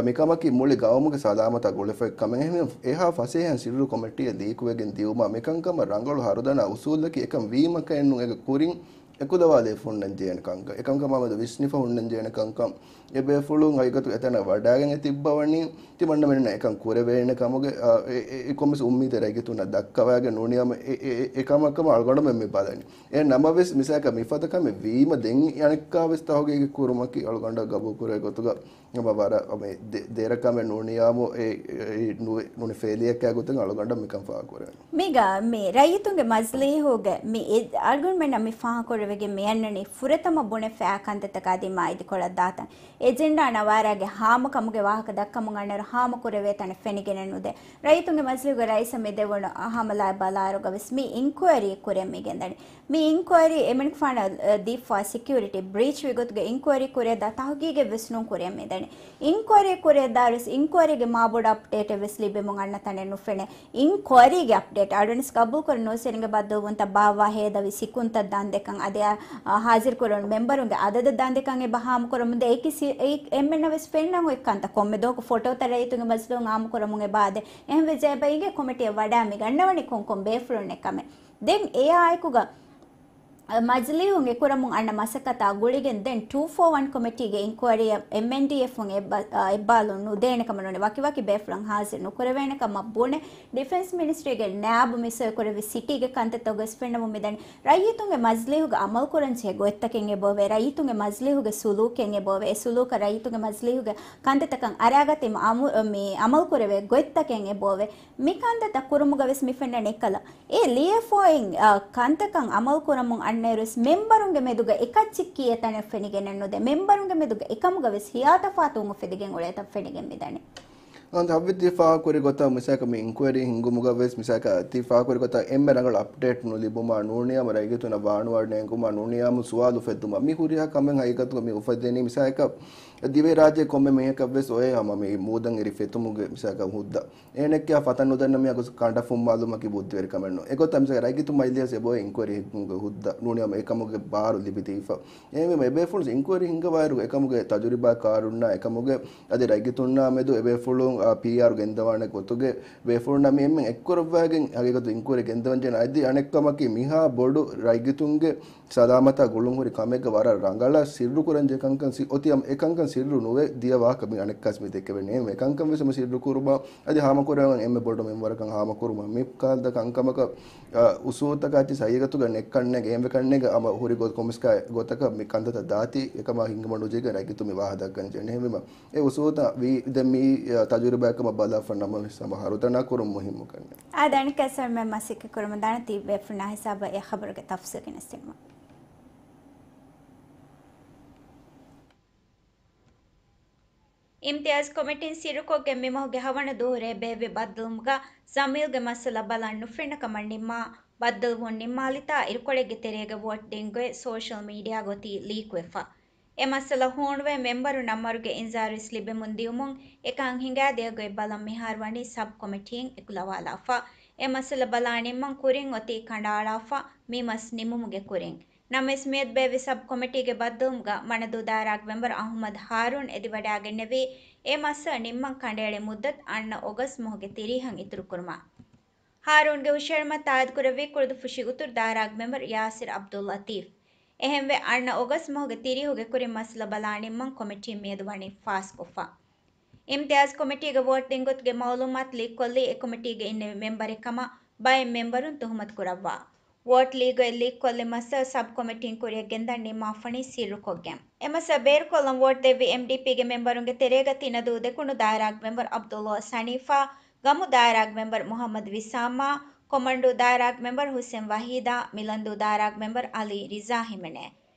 މިކަމަކީ މުޅި ގައުމުގެ ސަލާމަތާ ގުޅިފައި ކަމެއް. އެހެން އެހާ ފަސޭހައިން ސިއްރު ކޮމިޓީއަށް ލީކުވެގެން ދިއުމަށް މިކަންކަމަށް ރަނގަޅު ހަރުދަނާ އުސޫލަކީ އެކަން ވީމަކަށް ނޫން އޭގެ ކުރިން އެކުލަވާލެވިފަ ހުންނަން ޖެހޭނެ ކަންކަން، އެކަންކަމާމެދު ވިސްނިފަ ހުންނަން ޖެހޭނެ ކަންކަން، އެބޭފުޅުން ހަގީގަތުގަ އެތަނަށް ވަޑާގެން އެ ތިއްބަވަނީ، ތިމަންނަމެންނަށް އެކަން ކުރެވޭނެ ކަމުގެ، އާ، އެ، އެ، އެ ކޮންމެސް އުއްމީދެއް ރައްޔިތުންނަށް ދައްކަވާގެން ނޫނިއްޔާމު އެ، އެ، އެ، އެ ކަމަކަށް އަޅުގަނޑުމެން މި ބަލަނީ. އެ ނަމަވެސް، މިސާލަކަށް މިފަދަ ކަމެއް ވީމަ ދެން އަނެއްކާވެސް ތަހުގީގެއް ކުރުމަކީ އަޅުގަނޑަށް ގަބޫލުކުރޭ ގޮތުގަ އެބަ ވަރަށް މި ދެ-، ދެރަ ކަމެއް ނޫނިއްޔާމު އެ، އެ، އެ ނުވެ-، ނޫނީ ފެއިލިއެއްކާ ގޮތުން އަޅުގަނޑަށް މިކަން ފާހަގަކުރެވެނީ. މީގަ މި ރައްޔިތުންގެ މަޖިލީހުގެ މި އެ-، އަޅުގަނޑުމެންނަށް މި ފާހަގަކުރެވިގެން މި އަންނަނީ ފުރަތަމަ ބުނެފައި ކަންތައްތަކާ ދިމާ އިދިކޮޅަށް ދާތަން. އެޖެންޑާ ނަވާރާގެ ހާމަކަމުގެ ވާހަކަ ދައްކަމުން އަންނައިރު ހާމަކުރެވޭ ތަނެއް ފެނިގެނެއް ނުދޭ. ރައްޔިތުންގެ މަޖިލީހުގެ ރައީސަށް މި ދެވުނު ހަމަލާއެއް ބަލާއިރުގަވެސް މި އިންކުއަރީ ކުރިއަށް މި ގެންދަނީ. މި އިންކުއަރީ އެމަނިކުފާނަށް، އަ، ދީފާ ސެކިއުރިޓީ ބްރީޗް ވި ގޮތުގެ އިންކުއަރީ ކުރިއަށް ދާ ތަހުގީގެއް ވެސް ނޫން ކުރިއަށް މި ދަނީ. އިންކުއަރީ ކުރިއަށް ދާއިރުވެސް އިންކުއަރީގެ މާބޮޑު އަޕްޑޭޓެއް ވެސް ލިބެމުން އަންނަ ތަނެއް ނުފެނޭ. އިންކުއަރީގެ އަޕްޑޭޓް އަޅުގަނޑުވެސް ގަބޫލުކުރަން ނޫސްވެރިންގެ ބައްދަލުވުންތައް ބާއްވާ ހޭދަވި ސިކުންތައް ދަންދެކަން އަދި އަ، ހާޒިރުކުރެވުނު މެމްބަރުންގެ އަދަދަށް ދަންދެކަން އެބަ ހާމަކުރަމުންދޭ. އެކި ސި-، އެ-، އެންމެންނަށް ވެސް ފެންނަން އޮތް ކަންތައް ކޮންމެ ދުވަހަކު ފޮޓޯތައް ރައްޔިތުންގެ މަޖިލީހުން އާއްމުކުރަމުން އެބަ އާދޭ. އެހެންވެއްޖެ އެބަ އިނގޭ ކޮމިޓީއަށް ވަޑާ މި ގަންނަވަނީ ކޮންކޮން ބޭފުޅުންނެއް ކަމެއް. ދެން އެއާއެކުގަ މަޖިލީހުން އެކުރަމުން އަންނަ މަސައްކަތާ ގުޅިގެން ދެން ޓޫ ފޯ ވަން ކޮމިޓީގެ އިންކުއަރީއަށް އެމްއެންޑީއެފުން އެއްބަ-، އަ، އެއްބާލުން ނުދޭނެ ކަމަށް ނޫނީ ވަކިވަކި ބޭފުޅުން ހާޒިރު ނުކުރެވޭނެ ކަމަށް ބުނެ، ޑިފެންސް މިނިސްޓްރީގެ ނާއިބު މި ސޮއިކުރެއްވި ސިޓީގެ ކަންތައްތަކުގަވެސް ފެންނަމުން މިދަނީ. ރައްޔިތުންގެ މަޖިލީހުގަ އަމަލުކުރަންޖެހޭ ގޮތްތަކެއް އެބައޮވޭ، ރައްޔިތުންގެ މަޖިލީހުގެ ސުލޫކެއް އެބައޮވޭ، އެ ސުލޫކަށް ރައްޔިތުންގެ މަޖިލީހުގެ ކަންތައްތަކަށް އަރާގަތީމަ އަމު-، މި އަމަލުކުރެވޭ ގޮތްތަކެއް އެބައޮވޭ. މި ކަންތައްތައް ކުރުމުގަވެސް މި ފެންނަނީ އެކަލަ. އެ ލިޔެފައި، އާ، ކަންތަކަށް އަމަލު ކުރަމުން އަންނައިރުވެސް މެމްބަރުންގެ މެދުގަ އެކައްޗެއް ކިޔޭ ތަނެއް ފެނިގެނެއް ނުދޭ. މެމްބަރުންގެ މެދުގަ އެކަމުގަވެސް ހިޔާތަފާތުވުން އުފެދިގެން އުޅޭތަން ފެނިގެން މިދަނީ. އަން ހައްވި ތި ފާހަގަކުރި ގޮތަށް މިސާކަށް މި އިންކުއަރީ ހިންގުމުގަވެސް މިސާކަށް ތި ފާހަގަކުރި ގޮތަށް އެންމެ ރަނގަޅު އަޕްޑޭޓް ނުލިބުމާ ނޫނިއްޔާމު ރައްޔިތުންނަށް ވާނުވާ ނޭނގުމާ ނޫނިއްޔާމު ސުވާލު އުފެއްދުމާ މި ހުރިހާ ކަމެއް ހަގީގަތުގަ މި އުފެދެނީ މިސާކަށް ދިވެހިރާއްޖޭ ކޮންމެ މީހަކަށްވެސް އޮވޭ ހަމަ މި މޫދަށް އެރި ފެތުމުގެ މިސާކަށް ހުއްދަ. އޭނައަކީ ފަތަން ނުދަންނަ މީހާ ގޮސް ކަނޑަ ފުއްމާލުމަކީ ބުއްދިވެރިކަމެއް ނޫން. އެގޮތަށް މިސާލަކަށް ރައްޔިތު މަޖިލީހަށް އެބައޮތް އިންކުއަރީ ހިންގުމުގެ ހުއްދަ ނޫނީ ހަމަ އެކަމުގެ ބާރު ލިބިދީފަ. އެހެންވީމަ އެބޭފުޅުން އިންކުއަރީ ހިންގަވާއިރު އެކަމުގެ ތަޖުރިބާ ކާރުންނާ އެކަމުގެ އަދި ރައްޔިތުންނާ މެދު އެބޭފުޅުން، އާ، ޕީއާރު ގެންދަވާނެ ގޮތުގެ ބޭފުޅުންނާ މި އެންމެން އެއްކުރައްވާގެން ހަގީގަތު އިންކުއަރީ ގެންދަވަންޖެހޭނެ. އަދި އަނެއްކަމަކީ މިހާ ބޮޑު ރައްޔިތުންގެ ސަލާމަތާ ގުޅުންހުރި ކަމެއްގަ ވަރަށް ރަނގަޅަށް ސިއްރުކުރަންޖެހޭ ކަންކަން ސި-، އޮތީ އެކަންކަން ސިއްރު ނުވެ ދިޔަ ވާހަކަ މި އަނެއްކާސް މި ދެކެވެނީ. އެކަންކަން ވެސް ހަމަ ސިއްރުކުރުމަށް އަދި ހާމަކުރެވެން އެންމެ ބޮޑު މެންބަރަކަށް ހާމަކުރުމަށް މި ކަހަލަ ކަންކަމަކަށް، އަ، އުސޫލުތަކާ އެއްޗެއް ހަގީގަތުގަ ނެއްކަންނޭނގެ އެހެންވެ ކަންނޭނގެ ހަމަ ހުރި ގޮތް ކޮންމެސް ގޮތަކަށް މި ކަންތައްތައް ދާތީ އެކަމާ ހިނގުމަށް ނުޖެހިގެން ރައްޔިތުން މި ވާހަކަ ދައްކަން ޖެހޭނެ. އެހެންވީމަ އެ އުސޫލުތައް ވީ ދެން މި، އަ، ތަޖުރިބާއެއް ކަމަށް ބަލާފަ ނަމަވެސް ހަމަ ހަރުދަނާ ކުރުން މުހިއްމު ކަންނޭނގެ. އާދެ، އަނެއްކާ ސަރ މެ މަސައްކަތް ކުރަމުން ދާނެ ތި ބޭފުޅުންނާ ހިސާބަށް އެ ޚަބަރުގެ ތަފްސީލް ގެނެސްދިނުމަށް. އިމްތިޔާޒް ކޮމިޓީން ސިއްރުކޮށްގެން މިމަހުގެ ހަވަނަ ދުވަހުރޭ ބޭއްވި ބައްދަލުވުމުގަ ޖަމީލްގެ މައްސަލަ ބަލަން ނުފެންނަ ކަމަށް ނިންމާ، ބައްދަލުވުން ނިންމާލިތާ އިރުކޮޅެއްގެ ތެރޭގަ ވޯޓް ދިން ގޮތް ސޯޝަލް މީޑިއާ ގޮތީ ލީކުވެފަ. އެ މައްސަލަ ހޫނުވެ މެމްބަރުންނަށް މަރުގެ އިންޒާރުވެސް ލިބެމުން ދިޔުމުން އެކަން ހިނގާދިޔަ ގޮތް ބަލަން މިހާރު ވަނީ ސަބް ކޮމިޓީން އެކުލަވާލާފަ. އެ މައްސަލަ ބަލާ ނިންމަން ކުރިން އޮތީ ކަނޑައަޅާފަ މި މަސް ނިމުމުގެ ކުރިން. ނަމަވެސް މިއަދު ބޭއްވި ސަބް ކޮމިޓީގެ ބައްދަލުވުމުގަ މަނަދޫ ދާއިރާގެ މެމްބަރު އަހުމަދު ހާރޫން އެދިވަޑާގެންނެވީ، އެ މައްސަލަ ނިންމަން ކަނޑައެޅޭ މުއްދަތު އަންނަ އޮގަސްޓް މަހުގެ ތިރީހަށް އިތުރުކުރުމަށް. ހާރޫންގެ ހުށަހެޅުމަށް ތާއީދުކުރެއްވީ ކުޅުދުއްފުށި އުތުރު ދާއިރާގެ މެމްބަރު ޔާސިރު އަބްދުއްލަތީފް. އެހެންވެ، އަންނަ އޮގަސްޓް މަހުގެ ތިރީހުގެ ކުރިން މައްސަލަ ބަލާ ނިންމަން ކޮމިޓީން މިއަދު ވަނީ ފާސްކޮށްފަ. އިމްތިޔާޒް ކޮމިޓީގެ ވޯޓް ދިން ގޮތުގެ މައުލޫމާތު ލީކްކޮށްލީ އެ ކޮމިޓީގަ އިންނެވި މެމްބަރެއް ކަމަށް ބައެއް މެމްބަރުން ތުހުމަތު ކުރައްވާ. ވޯޓް ލީކްގޮތް ލީކްކޮށްލި މައްސަލަ ސަބް ކޮމިޓީން ކުރިއަށް ގެންދަން ނިންމާފަނީ ސިއްރުކޮށްގެން. އެ މައްސަލަ ބޭރުކޮށްލަން ވޯޓް ދެއްވި އެމްޑީޕީގެ މެމްބަރުންގެ ތެރޭގަ ތިނަދޫ ދެކުނު ދާއިރާގެ މެމްބަރު އަބްދުއްލާ ސަނީފާ، ގަމު ދާއިރާގެ މެމްބަރު މުހައްމަދު ވިސާމާ، ކޮމަންޑޫ ދާއިރާގެ މެމްބަރު ހުސެން ވަހީދާ، މިލަންދޫ ދާއިރާގެ މެމްބަރު އަލީ ރިޒާ ހިމެނޭ.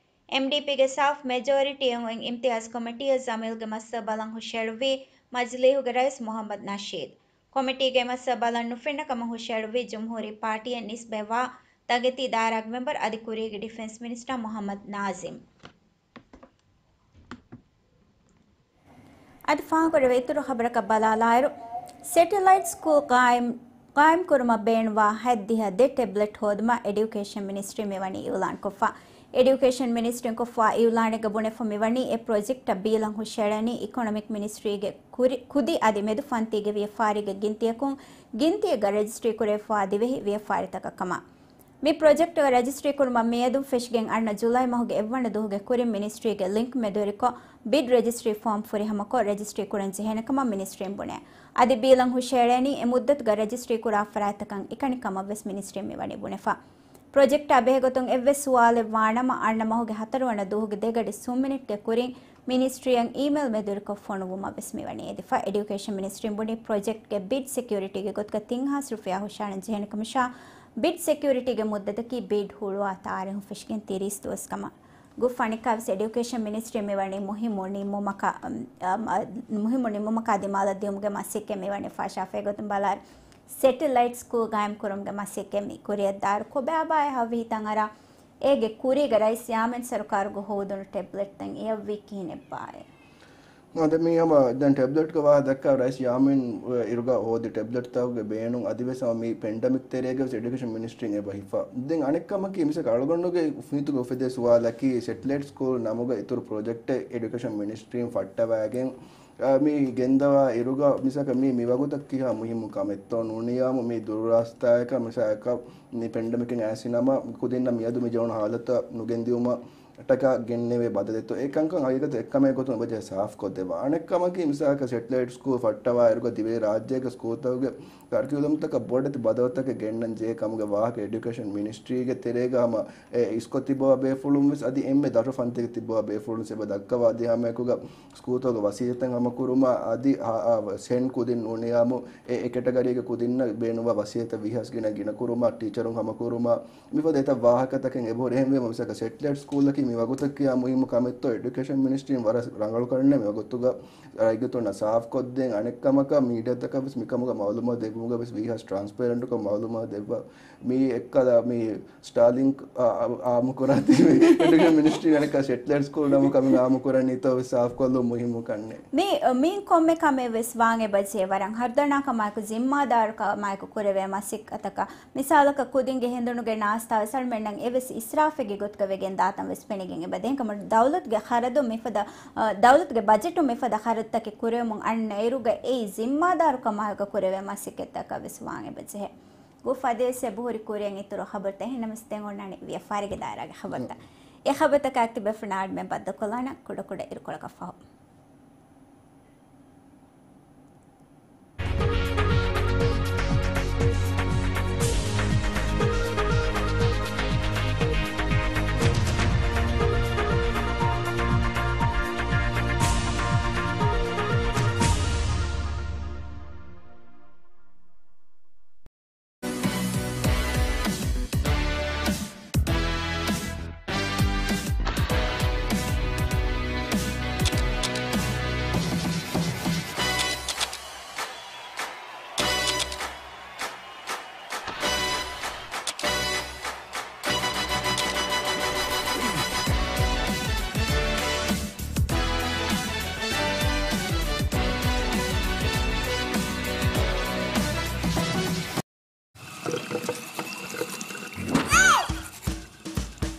އެމްޑީޕީގެ ސާފް މެޖޯރިޓީއަށް އޮތް އިމްތިޔާޒް ކޮމިޓީއަށް ޖަމީލްގެ މައްސަލަ ބަލަން ހުށަހެޅުއްވީ މަޖިލީހުގެ ރައީސް މުހައްމަދު ނަޝީދު. ކޮމިޓީގެ މައްސަލަ ބަލަން ނުފެންނަ ކަމަށް ހުށަހެޅުއްވީ ޖުމްހޫރީ ޕާޓީއަށް ނިސްބަތްވާ ތަނގެތީ ދާއިރާގެ މެމްބަރު އަދި ކުރީގެ ޑިފެންސް މިނިސްޓަރ މުހައްމަދު ނާޒިމް. އަދި ފާހަގަކުރެވޭ އިތުރު ޚަބަރަކަށް ބަލާލާއިރު، ސެޓެލައިޓް ސްކޫލް ޤާއިމް، ޤާއިމް ކުރުމަށް ބޭނުންވާ ހަތްދިހަ ދެ ޓެބްލެޓް ހޯދުމަށް އެޑިއުކޭޝަން މިނިސްޓްރީ މިވަނީ އިއުލާންކޮށްފަ. އެޑިއުކޭޝަން މިނިސްޓްރީން ކޮށްފާ އިއުލާނެއްގަ ބުނެފަ މިވަނީ އެ ޕްރޮޖެކްޓަށް ބީލަން ހުށައެޅެނީ އިކޮނޮމިކް މިނިސްޓްރީގެ ކުރި-، ކުދި އަދި މެދު ފަންތީގެ ވިޔަފާރީގެ ގިންތިއަކުން ގިންތިއެއްގަ ރަޖިސްޓްރީ ކުރެވިފާ ދިވެހި ވިޔަފާރިތަކަށް ކަމަށް. މި ޕްރޮޖެކްޓްގަ ރަޖިސްޓްރީ ކުރުމަށް މިއަދުން ފެށިގެން އަންނަ ޖުލައި މަހުގެ އެއްވަނަ ދުވަހުގެ ކުރިން މިނިސްޓްރީގެ ލިންކް މެދުވެރިކޮށް، ބިޑް ރަޖިސްޓްރީ ފޯމް ފުރިހަމަކޮށް ރަޖިސްޓްރީ ކުރަން ޖެހޭނެ ކަމަށް މިނިސްޓްރީން ބުނޭ. އަދި ބީލަން ހުށައެޅޭނީ އެ މުއްދަތުގަ ރަޖިސްޓްރީ ކުރާ ފަރާތްތަކަށް އެކަނި ކަމަށް ވެސް މިނިސްޓްރީން މިވަނީ ބުނެފަ. ޕްރޮޖެކްޓާ ބެހޭގޮތުން އެއްވެސް ސުވާލެއް ވާނަމަ، އަންނަ މަހުގެ ހަތަރުވަނަ ދުވަހުގެ ދެގަޑި ސުން މިނިޓްގެ ކުރިން މިނިސްޓްރީއަށް އީމެއިލް މެދުވެރިކޮށް ފޮނުއްވުމަށް ވެސް މިވަނީ އެދިފަ. އެޑިއުކޭޝަން މިނިސްޓްރީން ބުނީ ޕްރޮޖެކްޓްގެ ބިޑް ސެކިއުރިޓީގެ ގޮތުގަ ތިން ހާސް ރުފިޔާ ހުށަހަޅަން ޖެހޭނެ ކަމަށާ، ބިޑް ސެކިއުރިޓީގެ މުއްދަތަކީ ބިޑް ހުޅުވާ ތާރީހުން ފެށިގެން ތިރީސް ދުވަސް ކަމަށް. ގުފް އަނެއްކާވެސް އެޑިއުކޭޝަން މިނިސްޓްރީ މިވަނީ މުހިއްމު ނިންމުމަކާ، އަ، މުހިއްމު ނިންމުމަކާ ދިމާލަށް ދިއުމުގެ މަސައްކަތް މިވަނީ. ފަށާފައި ގޮތުން ބަލާއިރު، ސެޓެލައިޓް ސްކޫލް ގާއިމް ކުރުމުގެ މަސައްކަތް މި ކުރިއަށްދާއިރު، ކޮބާބާއޭ ހަވީ ހިތަށް އަރާ، އޭގެ ކުރީގަ ރައީސް ޔާމީން ސަރުކާރުގަ ހޯދުނު ޓެބްލެޓްތައް އެއަށްވީ ކިހިނެއްބާއޭ؟ އަދި މީ ހަމަ ދެން ޓެބްލެޓްގެ ވާހަ ދައްކާ ރައީސް ޔާމީން އިރުގަ ހޯދި ޓެބްލެޓްތަކުގެ ބޭނުން އަދިވެސް ހަމަ މި ޕެންޑެމިކް ތެރޭގަވެސް އެޑިއުކޭޝަން މިނިސްޓްރީން އެބަ ހިފާ. ދެން އަނެއް ކަމަކީ މިސަކަ އަޅުގަނޑުގެ ފިނިތުގަ އުފެދޭ ސުވާލަކީ ސެޓެލައިޓް ސްކޫލް ނަމުގަ އިތުރު ޕްރޮޖެކްޓެއް އެޑިއުކޭޝަން މިނިސްޓްރީން ފައްޓަވައިގެން، އާ، މި ގެންދަވާ އިރުގަ މިސަކަ މީ މިވަގުތަށް ކިހާ މުހިއްމު ކަމެއްތޯ ނޫނިޔާމު މި ދުރުރާސްތާއަކަށް މިސަކަ މި ޕެންޑެމިކް އިން އައިސި ނަމަ ކުދިންނަށް މިއަދު މި ޖެހުނު ހާލަތަށް ނުގެންދިއުމަށް ޓަކާ ގެންނެވޭ ބަދަލެއްތޯ އެކަންކަން ހަގީގަތަށް އެއްކަމެއް ގޮތުން އެބަޖެހޭ ސާފްކޮށްދެއްވާ. އަނެއްކަމަކީ މިސާލަކަށް ސެޓެލައިޓް ސްކޫލް ފައްޓަވާއިރުގަ ދިވެހި ރާއްޖޭގެ ސްކޫލްތަކުގެ ކަރިކިއުލަމްތަކަށް ބޮޑެތި ބަދަލުތަކެއް ގެންނަން ޖެހޭ ކަމުގެ ވާހަކަ އެޑިއުކޭޝަން މިނިސްޓްރީގެ ތެރޭގަ ހަމަ އެ އިސްކޮށް ތިބޮވާ ބޭފުޅުން ވެސް އަދި އެންމެ ދަށު ފަންތީގަ ތިބޮވާ ބޭފުޅުން ވެސް އެބަ ދައްކަވާ ދިޔަ ހަމައެކުގަ ސްކޫލްތަކުގެ ވަސީލަތްތައް ހަމަކުރުމާ އަދި ހަ-، އާ، ސެން ކުދިން ނޫނިޔާމު އެ، އެ ކެޓަގަރީގެ ކުދިންނަށް ބޭނުންވާ ވަސީލަތްތައް ވީހާވެސް ގިނަ ގިނަ ކުރުމާ ޓީޗަރުން ހަމަކުރުމާ މިފަދަ އެތައް ވާހަކަތަކެއް އެބަހުރި. އެހެންވީމަ މިސާލަކަށް ސެޓެލައިޓް ސްކޫލަކީ މި ވަގުތަކީ މުހިއްމު ކަމެއްތޯ އެޑިއުކޭޝަން މިނިސްޓްރީން ވަރަށް ރަނގަޅު ކަންނޭ މި ވަގުތުގަ ރައްޔިތުންނަށް ސާފްކޮށްދޭން. އަނެއް ކަމަކަށް މީޑިއާތަކަށް ވެސް މިކަމުގަ މައުލޫމާތު ދެއްވުމުގަ ވެސް ވީހާވެސް ޓްރާންސްޕޭރެންޓުކޮށް މައުލޫމާތު ދެއްވާ. މީ އެއްކަލަ މީ ސްޓާލިންކް އާ-، އާ-، އާއްމުކުރާތީ އެޑިއުކޭޝަން މިނިސްޓްރީ އަނެއްކާ ސެޓެލައިޓް ސްކޫލް ނަމު ކަމެއް އާއްމުކުރަނީތޯ ވެސް ސާފްކޮށްލުން މުހިއްމު ކަންނޭ. މި، މިއިން ކޮންމެ ކަމެއް ވެސް ވާން އެބަޖެހޭ ވަރަށް ހަރުދަނާ ކަމާއެކު ޒިންމާދާރު ކަމާއެކު ކުރެވޭ މަސައްކަތަކަށް. މިސާލަކަށް ކުދިންގެ ހެނދުނުގެ ނާސްތާ ވެސް އަޅުމެންނަށް އެވެސް އިސްރާފެއްގެ ގޮތުގަ ވެގެން ދާތަން ވެސް ފެނިގެން އެބަ ދޭން ކަމަށް ދައުލަތުގެ ޚަރަދުން މިފަދަ، އަ، ދައުލަތުގެ ބަޖެޓުން މިފަދަ ޚަރަދުތަކެއް ކުރެވެމުން އަންނަ އިރުގަ އެއީ ޒިންމާދާރު ކަމާއެކު ކުރެވޭ މަސައްކަތްތަކަށް ވެސް ވާން އެބަޖެހޭ. ގުފް އަދިވެސް އެބަހުރި ކުރިއަށް އިތުރު ޚަބަރުތައް. އެހެންނަމަވެސް ދެން އޮންނާނީ ވިޔަފާރިގެ ދާއިރާގެ ޚަބަރުތައް. އެ ޚަބަރުތަކާ އެކުތިބޭފުޅުންނާ އަޅުމެން ބައްދަލުކޮށްލާނަން ކުޑަކުޑަ އިރުކޮޅަކަށް ފަހު.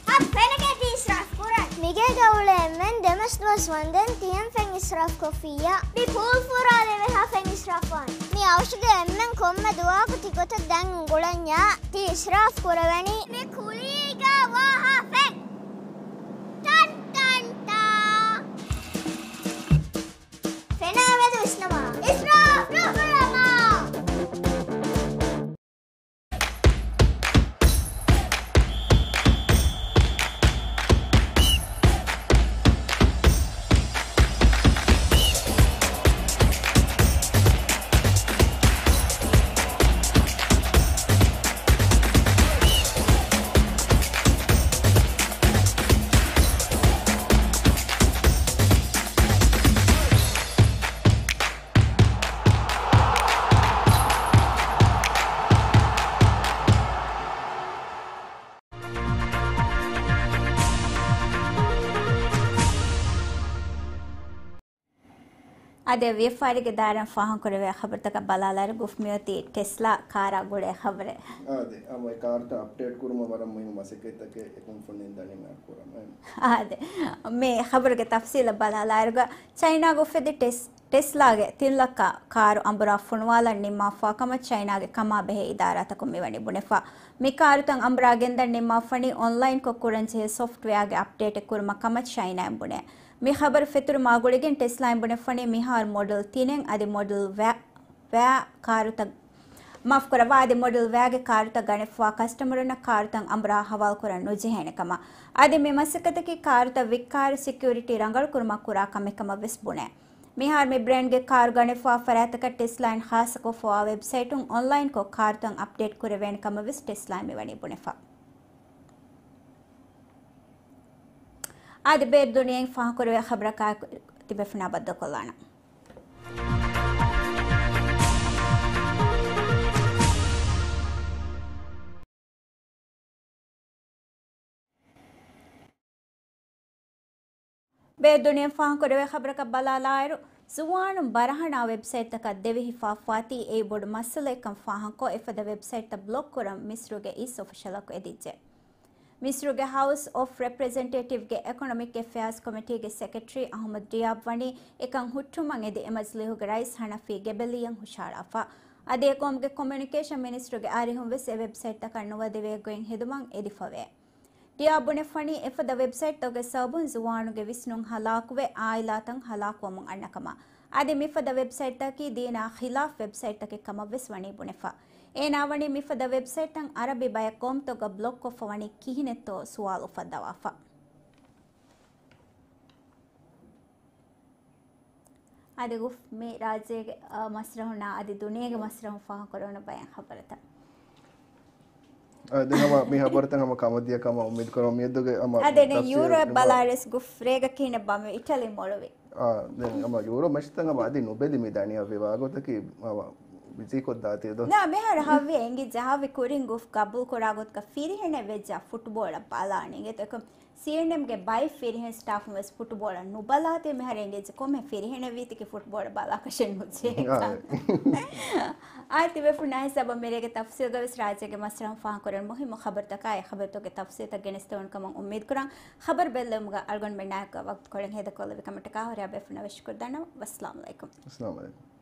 އަ، ފެނަކަ ތި އިސްރާފް ކުރަން. މިގޭގަ އުޅޭ އެންމެން ދެމަސް ދުވަސް ވަންދެން ތިޔަން ފެން އިސްރާފް ކޮށްފިއްޔާ. މި ޕޫލް ފުރާލެވޭ ހާ ފެން އިސްރާފް ވާން. މި އަވަށުގެ އެންމެން ކޮންމެ ދުވަހަކު ތި ގޮތަށް ދަން އުނގުޅަންޏާ ތި އިސްރާފް ކުރެވެނީ. މި ކުލީގަ ވާ ހާ ފެން. ޓަން ޓަން ޓާ. ފެނާ މެދު ވިސްނަމާ. އިސްރާފް ނުކުރަމާ. އާދެ، ވިޔަފާރިގެ ދާއިރާއިން ފާހަގަކުރެވޭ ޚަބަރުތަކަށް ބަލާލާއިރު، ގުފް މިއޮތީ ޓެސްލާ ކާރާ ގުޅޭ ޚަބަރެއް. އާދެ، އަމަ އެ ކާރުތައް އަޕްޑޭޓް ކުރުމަށް ވަރަށް މުހިންމު މަސައްކަތްތަކެއް އެ ކުންފުނިން ދަނީ މާކުރަމޭ. އާދެ، މި ޚަބަރުގެ ތަފްސީލަށް ބަލާލާއިރުގަ، ޗައިނާގަ އުފެދި ޓެސް ޓެސްލާގެ ތިން ލައްކަ ކާރު އަނބުރާ ފޮނުވާލަން ނިންމާފާ ކަމަށް ޗައިނާގެ ކަމާ ބެހޭ އިދާރާތަކުން މިވަނީ ބުނެފަ. މި ކާރުތައް އަނބުރާ ގެންދަން ނިންމާފަނީ އޮންލައިންކޮށް ކުރަންޖެހޭ ސޮފްޓްވެއާގެ އަޕްޑޭޓެއް ކުރުމަށް ކަމަށް ޝައިނާއިން ބުނޭ. މި ޚަބަރު ފެތުރުމާ ގުޅިގެން ޓެސްލާއިން ބުނެފަނީ މިހާރު މޮޑެލް ތިނެއް އަދި މޮޑެލް ވެ، ވެއާ ކާރުތައް، މާފުކުރައްވާ، އަދި މޮޑެލް ވެއާގެ ކާރުތައް ގަނެފަވާ ކަސްޓަމަރުންނަށް ކާރުތައް އަނބުރާ ހަވާލުކުރަން ނުޖެހޭނެ ކަމަށް. އަދި މި މަސައްކަތަކީ ކާރުތައް ވިއްކާއިރު ސެކިއުރިޓީ ރަނގަޅުކުރުމަށް ކުރާ ކަމެއް ކަމަށް ވެސް ބުނޭ. މިހާރު މި ބްރޭންޑްގެ ކާރު ގަނެފަވާ ފަރާތްތަކަށް ޓެސްލާއިން ޚާއްޞަކޮށްފަވާ ވެބްސައިޓުން އޮންލައިންކޮށް ކާރުތައް އަޕްޑޭޓް ކުރެވޭނެ ކަމަށް ވެސް ޓެސްލާއިން މިވަނީ ބުނެފަ. އާދެ، ބޭރު ދުނިޔެއިން ފާހަގަކުރެވޭ ޚަބަރަކާއެކު ތިބޭފުޅުންނާ ބައްދަލުކޮށްލާނަން. ބޭރު ދުނިޔެއިން ފާހަގަކުރެވޭ ޚަބަރަކަށް ބަލާލާއިރު، ޒުވާނުން ބަރަހަނާ ވެބްސައިޓްތަކަށް ދެވިހި ފާފާތީ އެއީ ބޮޑު މައްސަލައެއްކަން ފާހަގަކޮށް، އެފަދަ ވެބްސައިޓްތައް ބްލޮކް ކުރަން މިސްރުގެ އީސްޓް އޮފިޝަލަކު އެދިއްޖެ. މިސްރުގެ ހައުސް އޮފް ރެޕްރެޒެންޓޭޓިވްގެ އެކޮނޮމިކް އެފެއާޒް ކޮމިޓީގެ ސެކްރެޓަރީ އަހުމަދު ޑިޔާބް ވަނީ އެކަން ހުއްޓުމަށް އެދި އެމަޖިލީހުގެ ރައީސް ހަނަފީ ގެބެލީއަށް ހުށަހަޅާފަ. އަދި އެ ޤައުމުގެ ކޮމިއުނިކޭޝަން މިނިސްޓްރީގެ އަރިހުން ވެސް އެ ވެބްސައިޓްތަކަށް ނުވަދެވޭ ގޮތް ހެދުމަށް އެދިފަވޭ. ޑިޔާބް ބުނެފަނީ އެފަދަ ވެބްސައިޓްތަކުގެ ސަބަބުން ޒުވާނުންގެ ވިސްނުން ހަލާކުވެ، އާއިލާތައް ހަލާކުވަމުން އަންނަ ކަމަށް. އަދި މިފަދަ ވެބްސައިޓްތަކަކީ ދީނާ ޚިލާފް ވެބްސައިޓްތަކެއް ކަމަށް ވެސް ވަނީ ބުނެފަ. އޭނާ ވަނީ މިފަދަ ވެބްސައިޓްތައް އަރަބި ބައެއް ޤައުމުތަކުގަ ބްލޮކް ކޮށްފަ ވަނީ ކިހިނެއްތޯ ސުވާލު އުފައްދަވާފަ. އަދި ގުފް މި ރާއްޖޭގެ، އާ، މަސްރަހުންނާ އަދި ދުނިޔޭގެ މަސްރަހުން ފާހަގަކުރެވުނު ބައެއް ޚަބަރުތައް. އާ، ދެން ހަމަ މި ޚަބަރުތައް ހަމަ ކަމަށްދިޔަ ކަމަށް އުއްމީދު ކުރަމު މިއަދުގެ ހަމަ އަދި ދެން ތަފްސީލް ޔޫރޯއަށް ނިމުން. ބަލާއިރުވެސް ގުފް ރޭގަ ކިހިނެއް ބާ މި އިޓަލީ މޮޅުވި. އާ، ދެން ހަމަ ޔޫރޯ މެޗްތައް ހަމަ އަދި ނުބެލި މި ދަނީ ހަވި ވާގޮތަކީ ހަމަ ބިޒީކޮށްދާތީ ދޯ. ނާ، މިހާރު ހަވި އެނގިއްޖެ ހަވި ކުރިން ގުފް ގަބޫލު ކުރާ ގޮތަކަށް ފިރިހެނެއް ވެއްޖާ ފުޓްބޯޅަ ބަލާނީ އިނގޭތޯ. އެކަމް ސީއެންއެމްގެ ބައެއް ފިރިހެން ސްޓާފުން ވެސް ފުޓްބޯޅަ ނުބަލާތީ މިހާރު އެނގިއްޖެ ކޮންމެ ފިރިހެނެއް ވީތީކީ ފުޓްބޯޅަ ބަލާކަށެއް ނުޖެހޭކަން. އާ. އާ، ތިބޭފުޅުންނާ ހިސާބަށް މިރޭގެ ތަފްސީލްގަ ވެސް ރާއްޖޭގެ މަސްރަހުން ފާހަގަކުރެވުނު މުހިއްމު ޚަބަރުތަކާއި ޚަބަރުތަކުގެ ތަފްސީލްތައް ގެނެސްދެވުނު ކަމަށް އުއްމީދުކުރަން. ޚަބަރު ބެއްލެވުމުގަ އަޅުގަނޑުމެންނާއެކު ވަގުތުކޮޅެއް ހޭދަކޮށްލެވި ކަމަށްޓަކާ ހުރިހާ ބޭފުޅުންނަށް ވެސް ކުރި ދަންނަވަން. ވައްސަލާމް އަލައިކުމް. އައްސަލާމް އަލައިކުމް.